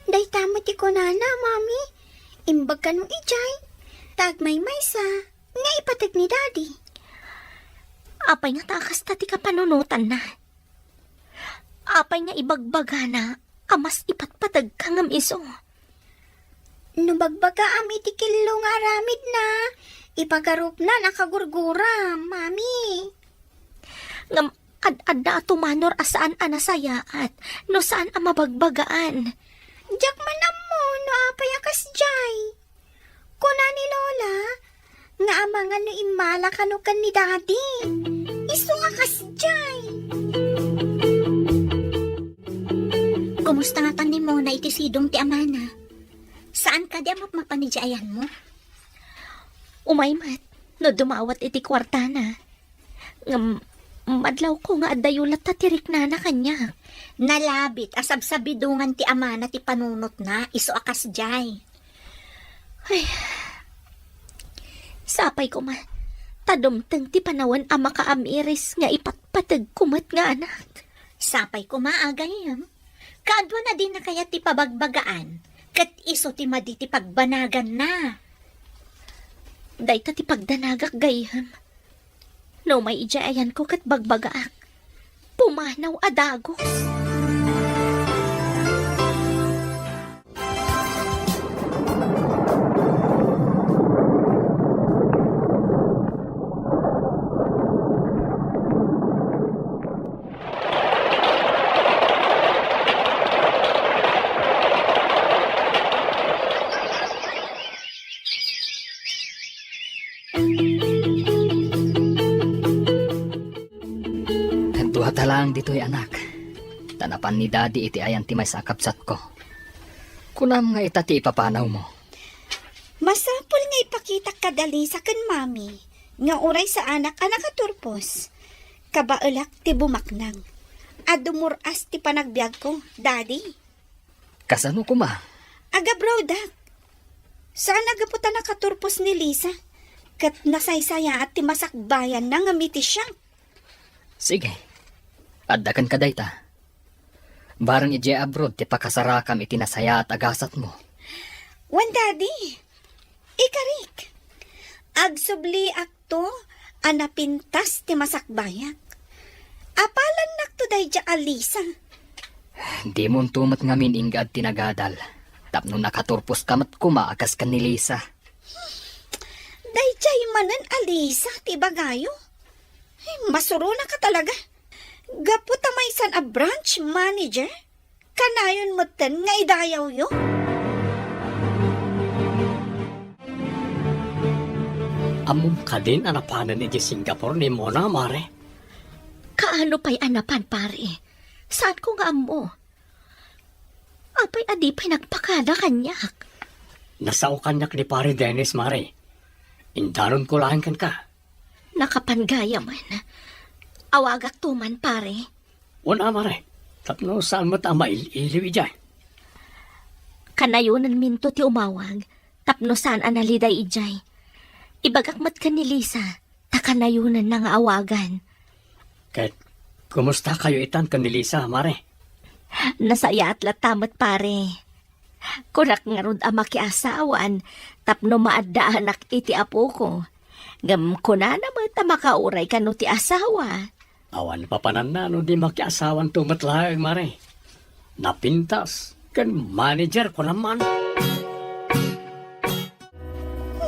Dayta met ti kunana, Mami. Imbag kano idiay, ta agmaymaysa nga ipateg ni Daddy. Apay ngata a kasta ti kapanunotanna? Apay nga ibagbagana a mas ipatpategka ngem isu? No bagbagaam iti kello nga aramidna, ipagarupnan a kagurguram, Mami. Ngem ad-adda a tumanor a saan a nasayaat no saan a mabagbagaan. Diak man ammo no apay a kasdiay. Kuna ni Lola nga amangan no immala kano ken ni Daddy. Isu nga kasdiay. Kumusta ngatan ni Mona iti sidong ti amana? Saan kadi a mapmapan idiay ayanmo? Umay met no dumawat iti kuartana. Ngem, madlawko nga addayo latta ti riknana kaniak. Nalabit a sabsabidongan ti amana ti panunotna, isu a kasdiay. Ay, sapay koma, ta dumteng ti panawen a makaamiris nga ipatpategko met nga anak. Sapay koma, agayem. Kaduana dina kayat ti pabagbagaan, ket isu ti madi ti pagbanaganna. Dayta ti pagdanagak, gayyem. No umay idiay ayanko ket bagbagaak, pumanaw a dagus. Dua ta laeng ditoy, anak. Ta napan ni Daddy iti ayan ti maysa a kabsatko. Kunam nga ita ti ipapanawmo. Masapul nga ipakitak kada Lisa ken Mami nga uray saanak a nakaturpos. Kabaelak ti bumaknang. Adu mur-as ti panagbiagko, Daddy. Kasano koma? Agabroadak. Saan a gapu ta nakaturpos ni Lisa, ket nasaysayaat ti masakbayanna ngem iti siak. Sige. Adda kenka dayta. Bareng idiay abroad ti pakasarakam iti nasayaat a gasatmo. Wen, Daddy, ikarik. Agsubliakto a napintas ti masakbayak. Apalannakto daydiay a Lisa. Dimonto met ngamin inggad ti nagadal, tapno nakaturposka met koma a kas ken ni Lisa. Daydiay manen a Lisa ti ibagayo? Ay, masuronaka talaga. Gapu ta maysan a branch manager, kanayon metten nga idayawyo? Ammom kadin a napanen idiay Singapore ni Mona, Mare? Kaano pay a napan, pare? Saanko nga ammo. Apay a di pay nagpakada kaniak? Nasao kaniak ni Pare Dennis, Mare. Indanonko laeng kenka. Nakapan gayamen. Awagakto man, pare. Wen a, Mare. Tapno saan met a mail-iliw idiay. Kanayonenminto ti umawag tapno saan a naliday idiay. Ibagak met ken ni Lisa ta kanayonenna nga awagan. Ket kumustakayo itan ken ni Lisa, Mare? Nasayaat latta met, pare. Kunak ngarud a makiasawan tapno maaddaanak iti apoko. Ngem kunana met a makauray kano ti asawa. Awan papananna no di makiasawanto met laeng, Mare. Napintas ken manager ko naman.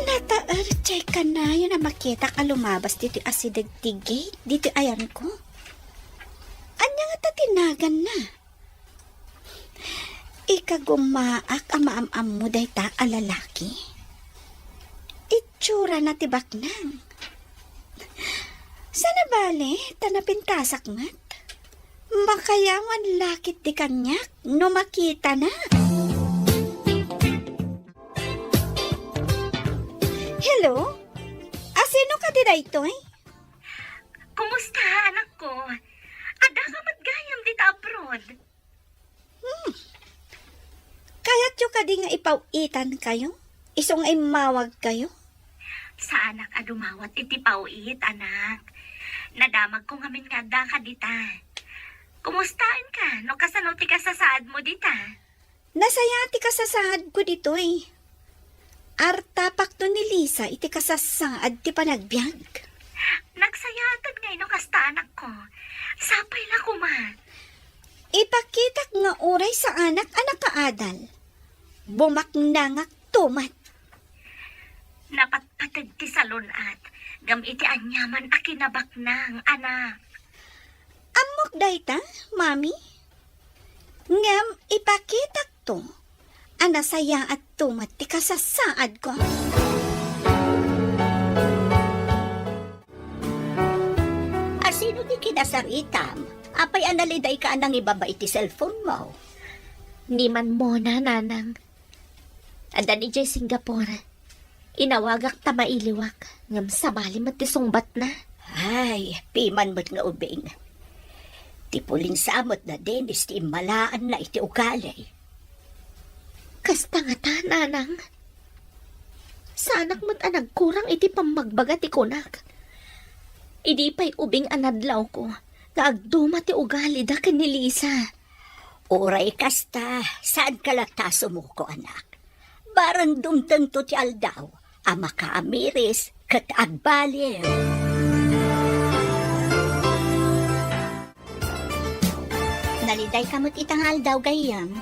Nataer diay kanayon a makitak a lumabas ditoy asideg ti gate ditoy ayanko. Ania ngata ti naganna? Ikagumaak a maam-ammo dayta a lalaki. Itsurana ti baknang. Saan a bale ta napintasak met? Makayawan la ketdi kaniak no makitana. Hello? Asino kadi daytoy? Kumusta, anakko? Addaka met gayam dita abroad? Hmm. Kayatyo kadi nga ipaw-itankayo? Isu nga immawagkayo? Saanak a dumawat iti paw-it, anak. Nadamagko ngamin nga addaka dita. Kumustaenka no kasano ti kasasaadmo dita? Nasayaat ti kasasaadko ditoy. Artapakto ni Lisa iti kasasaad ti panagbiag. Nagsayaat ngay no kasta, anakko. Sapay la koma. Ipakitak nga uray saanak a nakaadal. Bumaknangakto met. Napatpateg ti salun-at, ngem iti aniaman a kinabaknang, anak. Ammok dayta, Mami. Ngem ipakitakto a nasayaatto met ti kasasaadko. Asino ti kinasaritam? Apay a nalidayka a nangibaba iti cellphone mo? Ni Ma'am Mona, nanang. Adda idiay Singapore. Inawagak ta mailiwak, ngem sabali met ti sungbatna. Ay, piman met nga ubing. Ti pulinsa met da Dennis ti immalaanna iti ugali. Kasta ngata, nanang. Saanak met a nagkurang iti pammagbaga ti kunak. Idi pay ubing a nadlawko nga agduma ti ugalida ken ni Lisa. Uray kasta, saanka latta a sumuko, anak. Barang dumtengto ti aldaw a makaamiris ket agbaliw. Nalidayka met ita nga aldaw, gayyem.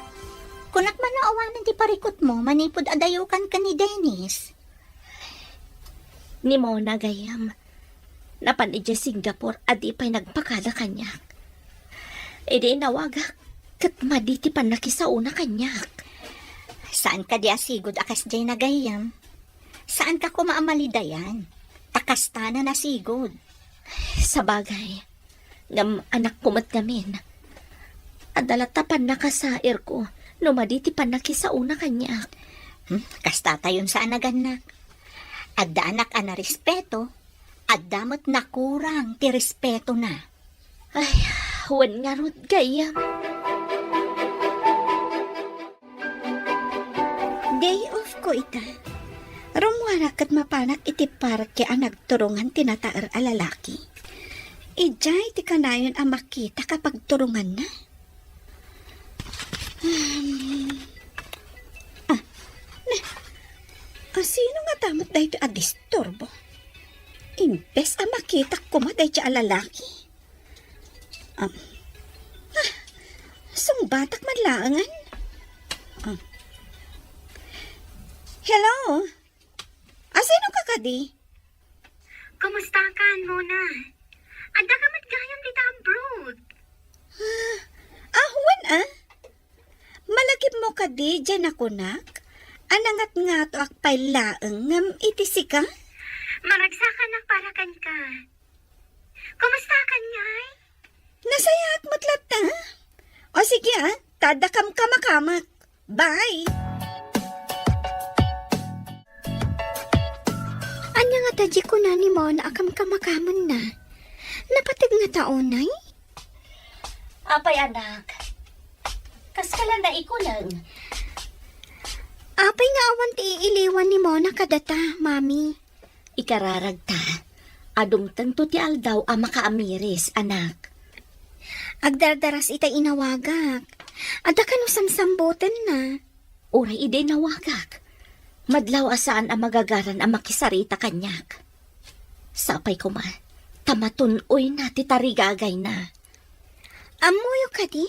Kunak man no awanen ti parikutmo manipud a dayokan ken ni Dennis. Ni Mona, gayyem, napan idiay Singapore a di pay nagpakada kaniak. Idi inawagak, ket madi ti pannakisaona kaniak. Saan kadi a sigud a kasdiay na, gayyem? Saanka koma a malidayan, ta kasta na nasigud. Sabagay, ngem anakko met ngamin. Adda latta pannakasairko no madi ti pannakisaona kaniak. Hmm, kastatayon sa a nagannak. Adda anak a narespeto, adda met nakurang ti respetona. Ay, wen ngarud, gayyem. Day off ko ita. Rummuarak ket mapanak iti parke a nagturongan ti nataer a lalaki. Idiay ti kanayon a makitak a pagturonganna. Hmm. Ah, na, asino ngata met daytoy a disturbo? Imbes a makitak koma daydiay a lalaki. Ah, ah, sung-, Nagbatak man laengen. Ah. Hello? Asino ka kadi? Kumusta ka, Mona? Adda ka met gayam dita abroad. Ah, ah, wen, ah. Malagipmo kadi diay nakunak? A nangatngato ak pay laeng ngem iti sika? Maragsakanak para kenka. Kumusta ka ngay? Nasayaat met latta. O sige, ah, ta adda kamkamakamek. Bye! Ania ngata diay kuna ni Mona a kamkamakamenna? Napateg ngata unay? Apay, anak? Kaskala naikuneng? Apay nga awan ti iiliwan ni Mona kadata, Mami? Ikararagta a dumtengto ti aldaw a makaamiris, anak. Agdardaras itay inawagak. Adda kano samsambutenna? Uray idi inawagak, madlaw a saan a magagaran a makisarita kaniak. Sapay koma, ta matun-oyna ti tarigagayna. Ammoyo kadi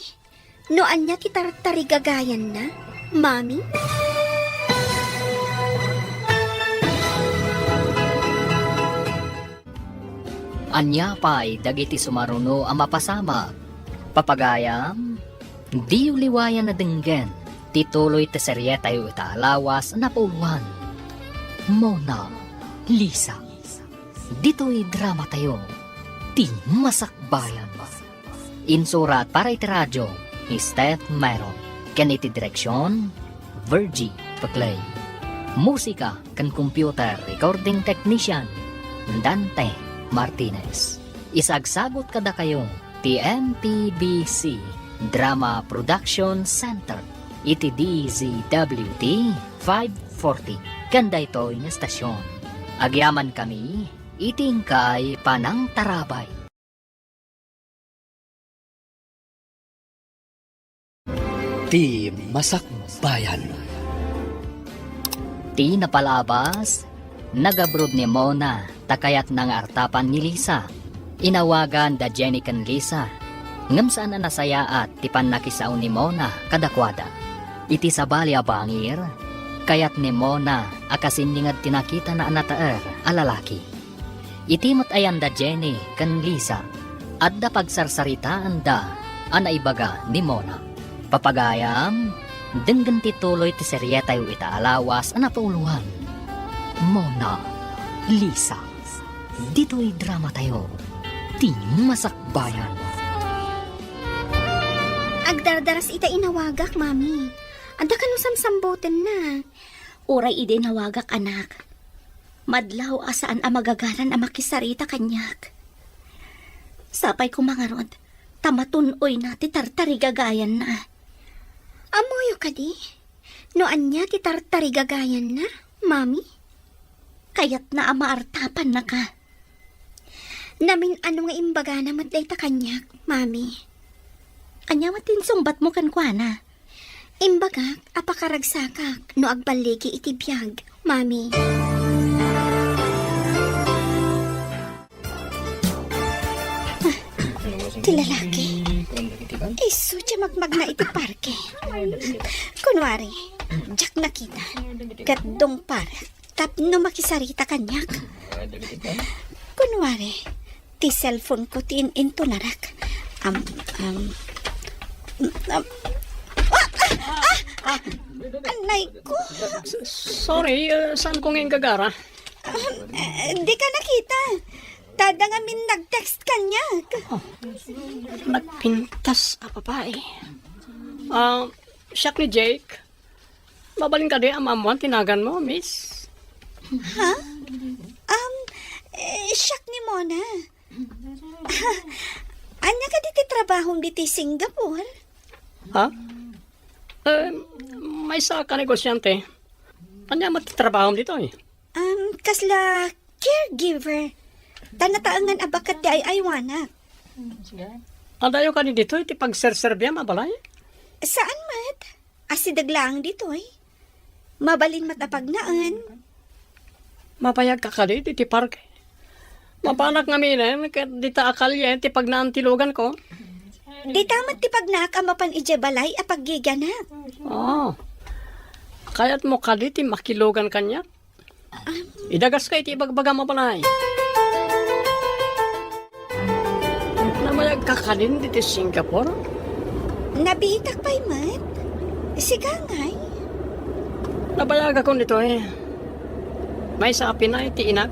no ania ti tartarigagayanna, Mami? Ania pay dagiti sumaruno a mapasamak? Papagayam, diyo liwayan a denggen ti tuloy ti serietayo ita a lawas a napauluan, Mona, Lisa. Ditoy dramatayo, ti Masakbayan. Insurat para iti radio, ni Steph Myron. Ken iti direksion, Virgie Paclay. Musika ken computer recording technician, Dante Martinez. Isagsagut kadakayo ti M P B C Drama Production Center iti D Z W T five forty ken daytoy nga estasion. Agyamankami iti inkay panangtarabay. Ti Masakbayan. Ti napalabas, nagabroad ni Mona ta kayatna nga artapan ni Lisa. Inawagan da Jenny ken Lisa, ngem saan a nasayaat ti pannakisao ni Mona kadakuada. Iti sabali a bangir, kayat ni Mona a kasin ni nga ti nakitana a nataer a lalaki. Iti met ayan da Jenny ken Lisa, adda pagsarsaritaanda a naibaga ni Mona. Papagayam, denggen ti tuloy ti serietayo ita a lawas a napauluan. Mona, Lisa, ditoy dramatayo, ti Masakbayan. Agdardaras ita inawagak, Mami. Adda kano samsambutenna? Uray idi inawagak, anak. Madlaw a saan a magagaran a makisarita kaniak. Sapay koma ngarud, ta matun-oyna ti tartarigagayanna. Ammoyo kadi no ania ti tartarigagayanna, Mami? Kayatna a maartapannaka. Namin-ano nga imbagana met dayta kaniak, Mami? Ania met ti insungbatmo kenkuana? Imbagak a pakaragsakak no agballigi iti biag, Mami. Ah, ti lalaki. Isu ti magmagna iti parke. Kunwari, diak nakita. Ket dungparek tapno makisarita kaniak. Kunwari, ti cellphone ko ti in-intonarak. Am, am, am, ah, ah, ah, ah, anay ko. S-, sorry, uh, saan ko nga inggagara? Um, eh, di ka nakita. Tada nga min nag-text kaniak. Oh, nagpintas a babae. Ah, siak ni Jake. Mabalin kadi a maammuan ti naganmo, miss? Ha? Um, eh, siak ni Mona. Ania kadi ti trabahom ditoy Singapore? Ha? Eh, maysa ka negosyante. Ania met ti trabahom ditoy? Um, kasla caregiver. Ta nataengan a baket ti ay-aywanak. Adayo kadi ditoy ti pagserserbiam a balay? Saan met? Asideg laeng ditoy. Mabalin met a pagnaen. Mabayag ka kadi ditoy parke? Mapanak ngaminen ket dita a kalye ti pagnaen ti lugan ko. Dita met ti pagnaak a mapan idiay balay a paggigianak. Ah. Kayatmo kadi ti makilugan kaniak? Idagaska iti ibagbagam a balay. Nabayagka kadin ditoy Singapore? Nabiitak pay met. Sika ngay? Nabayagakon ditoy. Maysa a pinaay ti inak.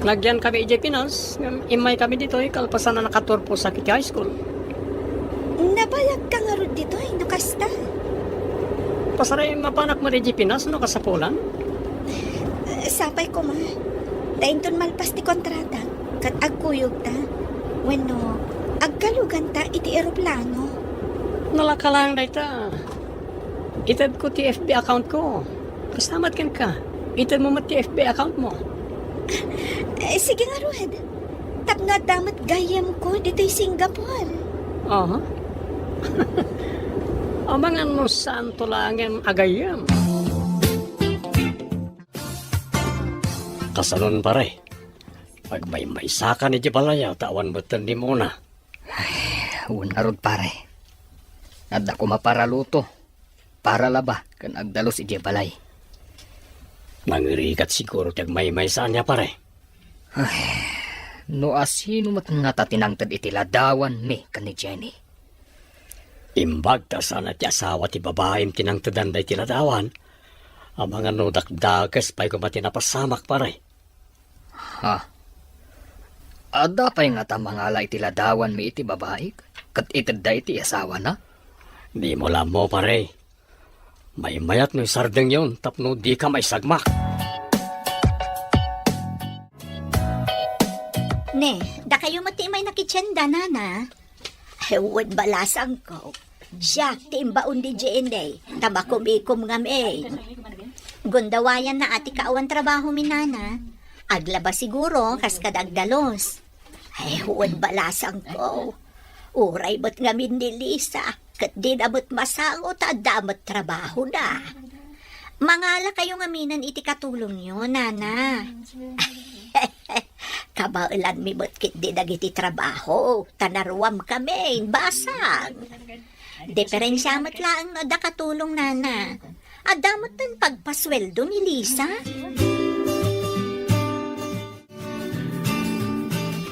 Nagyan kami idiay Pinas, ngem immay kami ditoy kalpasan a nakaturposak iti high school. Nabayagka ngarud ditoy, no kasta? Pasaray, mapanak met idiay Pinas no kasapulan? Sapay koma. Ta inton malpas ti kontrata, ket agkuyogta. Wenno, agkaluganta iti eroplano. Nalaka laeng dayta. Itedko ti F B account ko. Kasta met kenka. Itedmo met ti F B account mo. Eh, sige ngarud. Tapno adda met gayyemko ditoy Singapore. Aha. Amangan no saanto laengen a gayyem. Kasanon, pare? Agmaymaysakan idiay balay ta awan metten ni Mona. Ay, wen ngarud, pare. Adda koma para luto, para laba, ken agdalus idiay balay. Nangirigat siguro ti agmaymaysa ania, pare. Ay, no asino met ngata ti nangted iti ladawanmi ken ni Jenny? Imbag ta saan a ti asawa ti babaim ti nangtedan daydi ladawan, amangan no dakdakes pay koma ti napasamak, pare. Ha? Adda pay ngata mangala iti ladawanmi iti babaik, ket itedda iti asawana? Dimo la ammo, pare. Maymayat no isardengyon tapno dika maisagmak. Ne, dakayo met ti immay nakitienda, nana? Ay, wen, balasangko. Siak ti imbaon ni Jenny, ta makumikom ngamin. Gundawayanna a ti kaawan trabaho mi, nana. Aglaba siguro, kas kada agdalus. Ay, wen, balasangko. Uray met ngamin ni Lisa, ket dina met masango ta adda met trabahona. Mangalakayo ngaminen iti katulongyo, nana. Kabaelanmi met ketdi dagiti trabaho, ta naruamkamin, basang. Diferensia met laeng no adda katulong, nana. Adda metten pagpasueldo ni Lisa.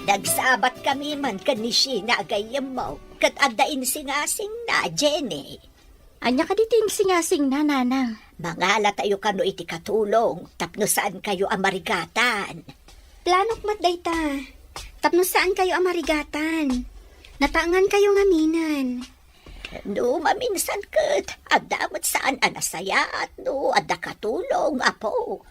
Nagsabatkami man ken ni Sheena a gayyemmo, ket adda insingasingna, Jenny. Ania kadi ti insingasingna, nanang? Mangalatayo kano iti katulong tapno saankayo a marigatan. Planok met dayta, tapno saankayo a marigatan. Nataengankayo ngaminen. No maminsan ket, adda met saan a nasayaat no adda katulong, apo.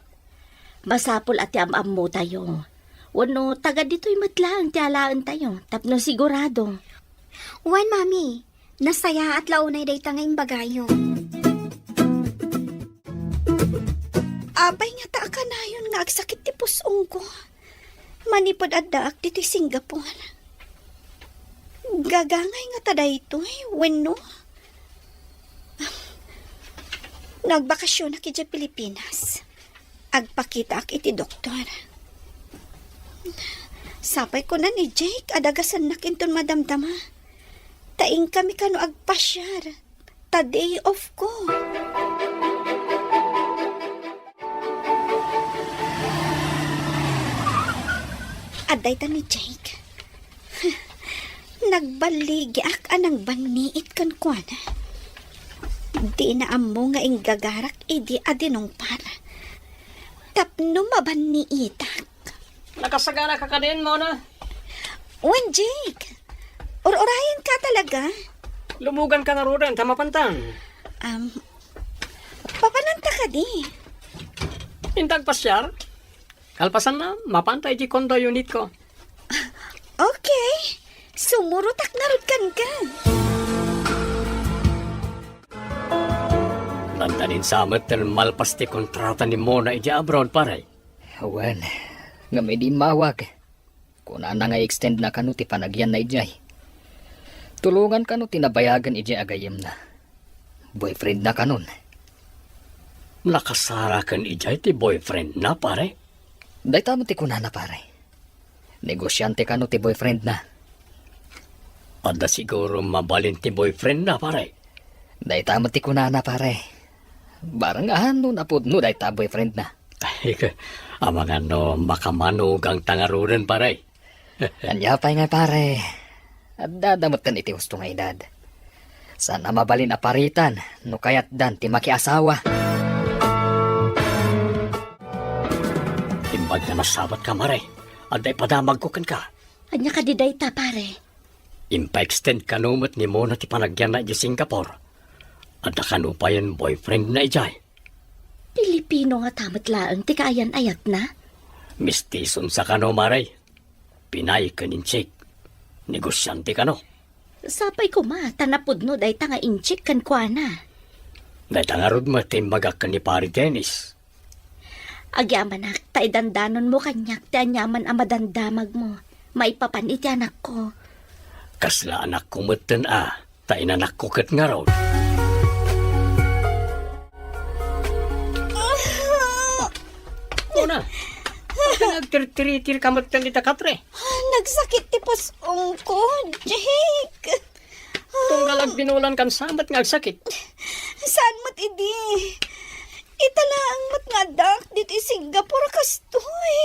Masapul a ti am-ammotayo. Wenno, taga ditoy met laeng ti alaentayo, tapno sigurado. Wen, Mami, nasayaat la unay dayta nga imbagayo. Apay ngata a kanayon nga agsakit ti pus-ongko? Manipud addaak ditoy Singapore. Gagangay ngata daytoy, wenno? No agbakasionak idiay Pilipinas, agpakitaak iti doktor. Sapay kuna ni Jake a dagasennak inton madamdama. Ta inkami kano agpasiar. Ta day off ko. Adda ita ni Jake. Nagballigiak a nangbanniit kenkuana. Dina ammo nga inggagarak idi a dinungpar. Tapno mabanniitak. Nakasagana ka kadin, Mona? Wen, Jake. Ur-urayan ka talaga? Lumugan ka ngaruden, ta mapantan. Um, papananta kadi? Intag pasyar? Kalpasanna, mapanta iti condo unit ko. Okay. Sumurotak ngarud kenka. Nantanin sa met ten malpas ti kontrata ni Mona iti abroad, pare. Wen, ngem idi immawag, kunana nga i-extend na kano ti panagyanna idiay. Tulongan kano ti nabayagan idiay a gayyemna. Boyfriend na kanon. Nakasara ken idiay ti boyfriend na, pare? Dayta met ti kunana, pare. Negosyante kano ti boyfriend na. Adda siguro mabalin ti boyfriend na, pare. Dayta met ti kunana, pare. Barang ahan no napudno dayta boyfriend na. Ay, amangan no makamanugang ta ngaruden, pare. Ania pay nga, pare? Adda da metten iti husto nga edad. Saan a mabalin a paritan no kayatdan ti makiasawa. Imbag nga nasabat ka, mare. Adda ipadamagko kenka. Ania kadi dayta, pare? Impa-extend kano met ni Mona ti panagyanna idiay Singapore. Adda kano payen boyfriend na idiay. Pilipino ngata met laeng ti kaayan-ayatna? Mestison sa kano, mare. Pinay ken Intsik. Negosiante kano. Sapay koma ta napudno dayta nga Intsik kenkuana. Dayta ngarud met ti imbagak ken ni Pare Dennis. Agyamanak ta idandanonmo kaniak ti aniaman a madamdamagmo maipapan iti anakko. Kasla anakko metten a, ta inanakko ket ngarud. Mona, apay nga agtirtiritirka metten dita katre? Nagsakit ti pus-ongko, Jake. Tunggal agbinulankan sa met nga agsakit. Saan met idi? Ita laeng met nga addaak ditoy Singapore kastoy.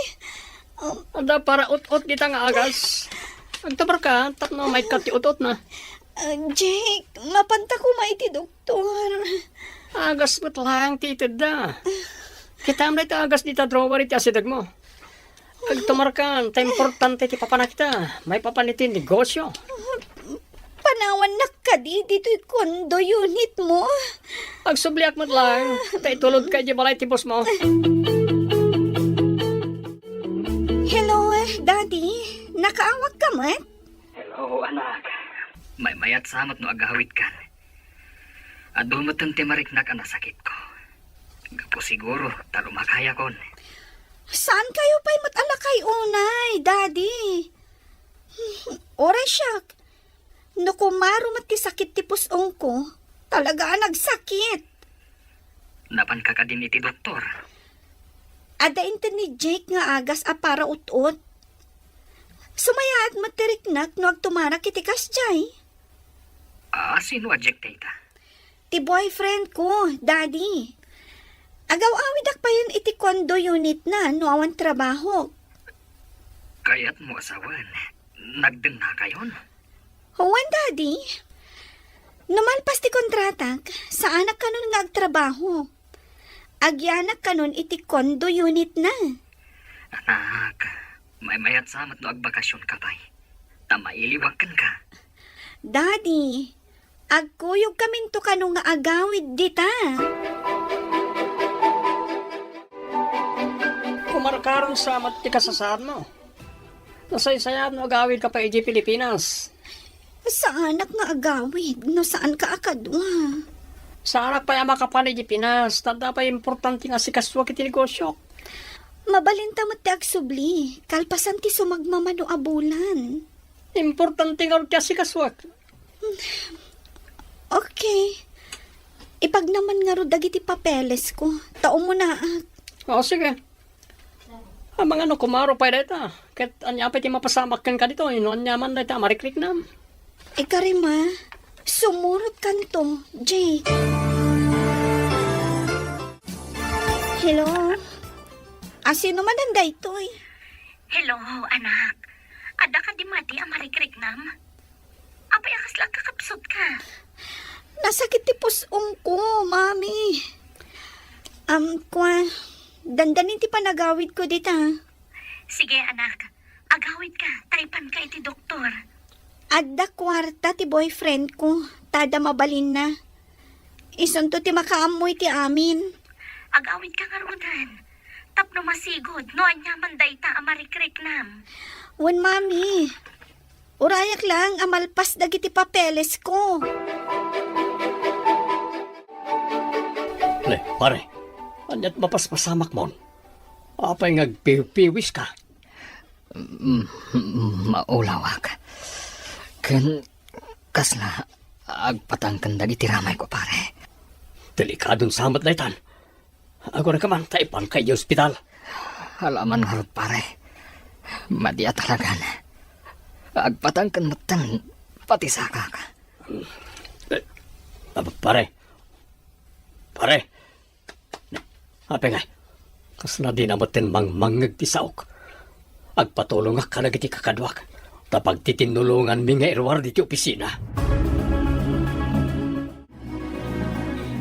Um, Adda para ut-ot dita nga agas. Agtumarka tapno maikkat ti ut-otna. Ah, Jake, mapanta koma iti doktor. Agas met laeng ti itedda. Kitaem dayta agas dita drawer iti asidegmo. Agtumarkan, ta importante ti papanak ita. Maipapan iti negosyo. Panawannak kadi ditoy condo unitmo? Agsubliak met laeng, ta itulodka idiay balay ti bossmo. Hello, Daddy. Nakaawagka met? Hello, anak. Maymayat sa met no agawidkan. Adu metten ti mariknak a nasakitko. Gapu siguro ta lumakayakon. Saan kayo pay met a lakay unay, Daddy? Uray siak, no kumaro met ti sakit ti pus-ongko, talaga a nagsakit. Napanka kadin iti doktor? Adda inted ni Jake nga agas a para ut-ot. Sumayaat met ti riknak no agtumarak iti kasdiay. Ah, sino a Jake dayta? Ti boyfriend ko, Daddy. Agaw-awidak payen iti condo unit na no awan trabaho. Kayatmo a sawen, nagdennakayon? Wen, Daddy. No malpas ti kontratak, saanak kanon nga agtrabaho. Agyanak kanon iti condo unit na. Anak, maymayat sa met no agbakasionka pay. Ta mailiwak kenka. Daddy, agkuyogkaminto kano nga agawid dita. Kumarkaron sa met ti kasasaadmo. Nasaysayaat no agawidka pay idiay Pilipinas. Saanak nga agawid no saanka a kadua. Saanak pay a makapan idiay Pinas, ta adda pay importante nga asikasuak iti negosiok. Mabalinta met ti agsubli, kalpasan ti sumagmamano a bulan. Importante ngarud ti asikasuak. Okay. Ipagnaman ngarud dagiti papelesko, ta umunaak. O, sige. Amangan no kumaro pay dayta. Ket ania pay ti mapasamak kenka ditoy no ania man dayta a marikriknam? Ikarima, sumurotkanto, Jake. Hello? Asino manen daytoy? Hello, anak. Adda kadi madi a marikriknam? Apay a kasla agkakapsutka? Nasakit ti pus-ongko, Mami. Am, kua, dandanin ti panagawidko dita. Sige, anak. Agawidka, ta ipanka iti doktor. Adda kuarta ti boyfriendko, ta adda mabalinna. Isunto ti makaammo iti amin. Agawidka ngaruden, tapno masigud no aniaman dayta a marikriknam. Wen, Mami. Urayak laeng a malpas dagiti papelesko. Ne, pare, ania't mapaspasamakmon? Apay nga agpipiwiska? Mm, mm, maulawak. Ken kasla agpatangken dagiti ramayko, pare. Delikadon sa met daytan. Agurayka man ta ipanka idiay ospital. Alaman ngarud, pare. Madi a talagan. Agpatangken metten pati sakak. Eh, ah, pare. Pare. Apay ngay, kasla dina metten mangmangngeg ti saok. Agpatulongak kadagiti kakaduak, ta pagtitinnulonganmi nga iruar ditoy opisina.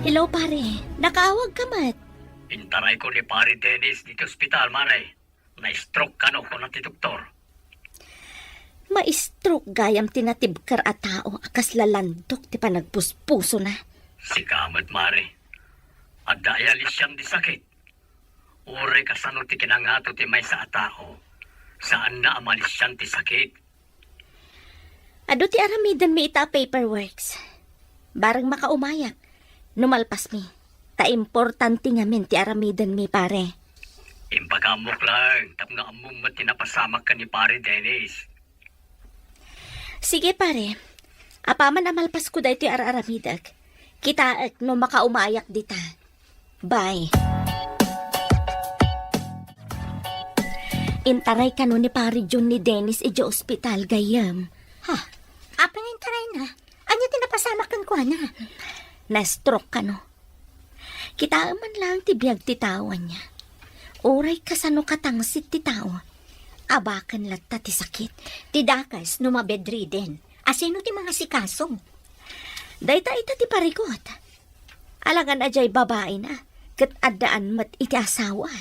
Hello, pare. Nakaawagka met. Intarayko ni Pare Dennis ditoy ospital, mare. Na-stroke kano, kuna ti doktor. Ma-stroke gayam ti natibker a tao a kasla landok ti panagpuspusona. Sika met, mare. Adda aya lisian ti sakit? Uray kasano ti kinangato ti maysa a tao, saanna a malisian ti sakit. Adu ti aramidenmi ita a paperworks. Bareng makaumayak no malpasmi. Ta importante ngamin ti aramidenmi, pare. Impakaamok laeng tapno ammom met ti napasamak ken ni Pare Dennis. Sige, pare. Apaman a malpasko daytoy ar-aramidek, kitaek no makaumayak dita. Bye. Intaray kano ni Pare Jun ni Dennis idiay ospital, gayyem. Ha? Apay nga intarayna? Ania ti napasamak kenkuana? Na-stroke kano. Kitaem man laeng ti biag ti tao, ania. Uray kasano katangsit ti tao, abaken latta ti sakit. Ti dakes no mabedriden. Asino ti mangasikaso? Dayta ita ti parikut. Alangan a diay babaina, ket addaan met iti asawa.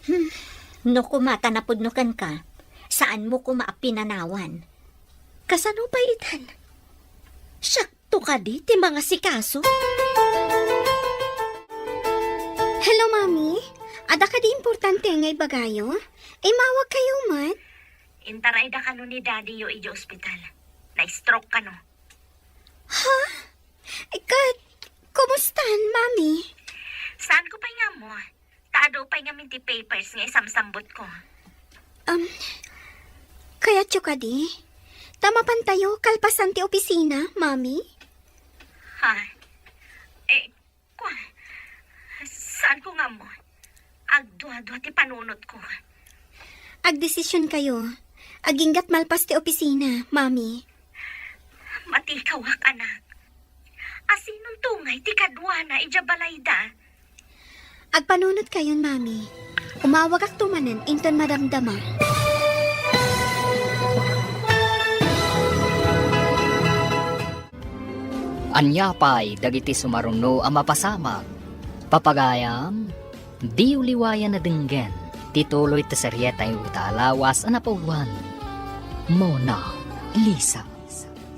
Hmm, no koma ta napudno kenka, saanmo koma a pinanawan. Kasano pay itan? Siakto kadi ti mangasikaso? Hello, Mami. Adda kadi importante nga ibagayo? Imawag kayo man? Intarayda kano ni Daddy yo idiay ospital. Na-stroke kano. Ha? Ket, kumustan, Mami? Saan ko pay nga ammo? Ta adu pay ngamin ti papers nga isamsambutko. Um, kayatyo kadi? Ta mapantayo kalpasan ti opisina, Mami? Ha? Eh, Kua, saan ko nga ammo? Agdua-dua ti panunotko. Agdesisyon kayo. Aginggat malpas ti opisina, Mami. Matikawak, anak. Asinon tungay ti kaduana idiay balayda? Agpanunot kayon, Mami. Umawagakto manen inton madamdama. Ania pay dagiti sumaruno a mapasamak? Papagayam, diyo liwayan a denggen ti tuloy ti serietayo ita a lawas a napauluan, Mona Lisa.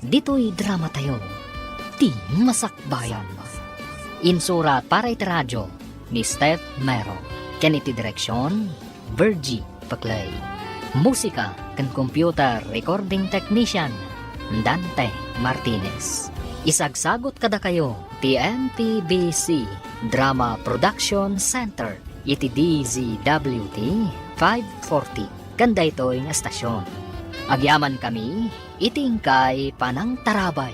Ditoy dramatayo, ti masakbayan. Insurat para iti radio ni Steph Mero, ken iti direksion, Virgie Paclay. Musika ken computer recording technician, Dante Martinez. Isagsagut kadakayo ti M T B C Drama Production Center iti D Z W T five forty ken daytoy nga estasion. Agyamankami iti inkay panangtarabay.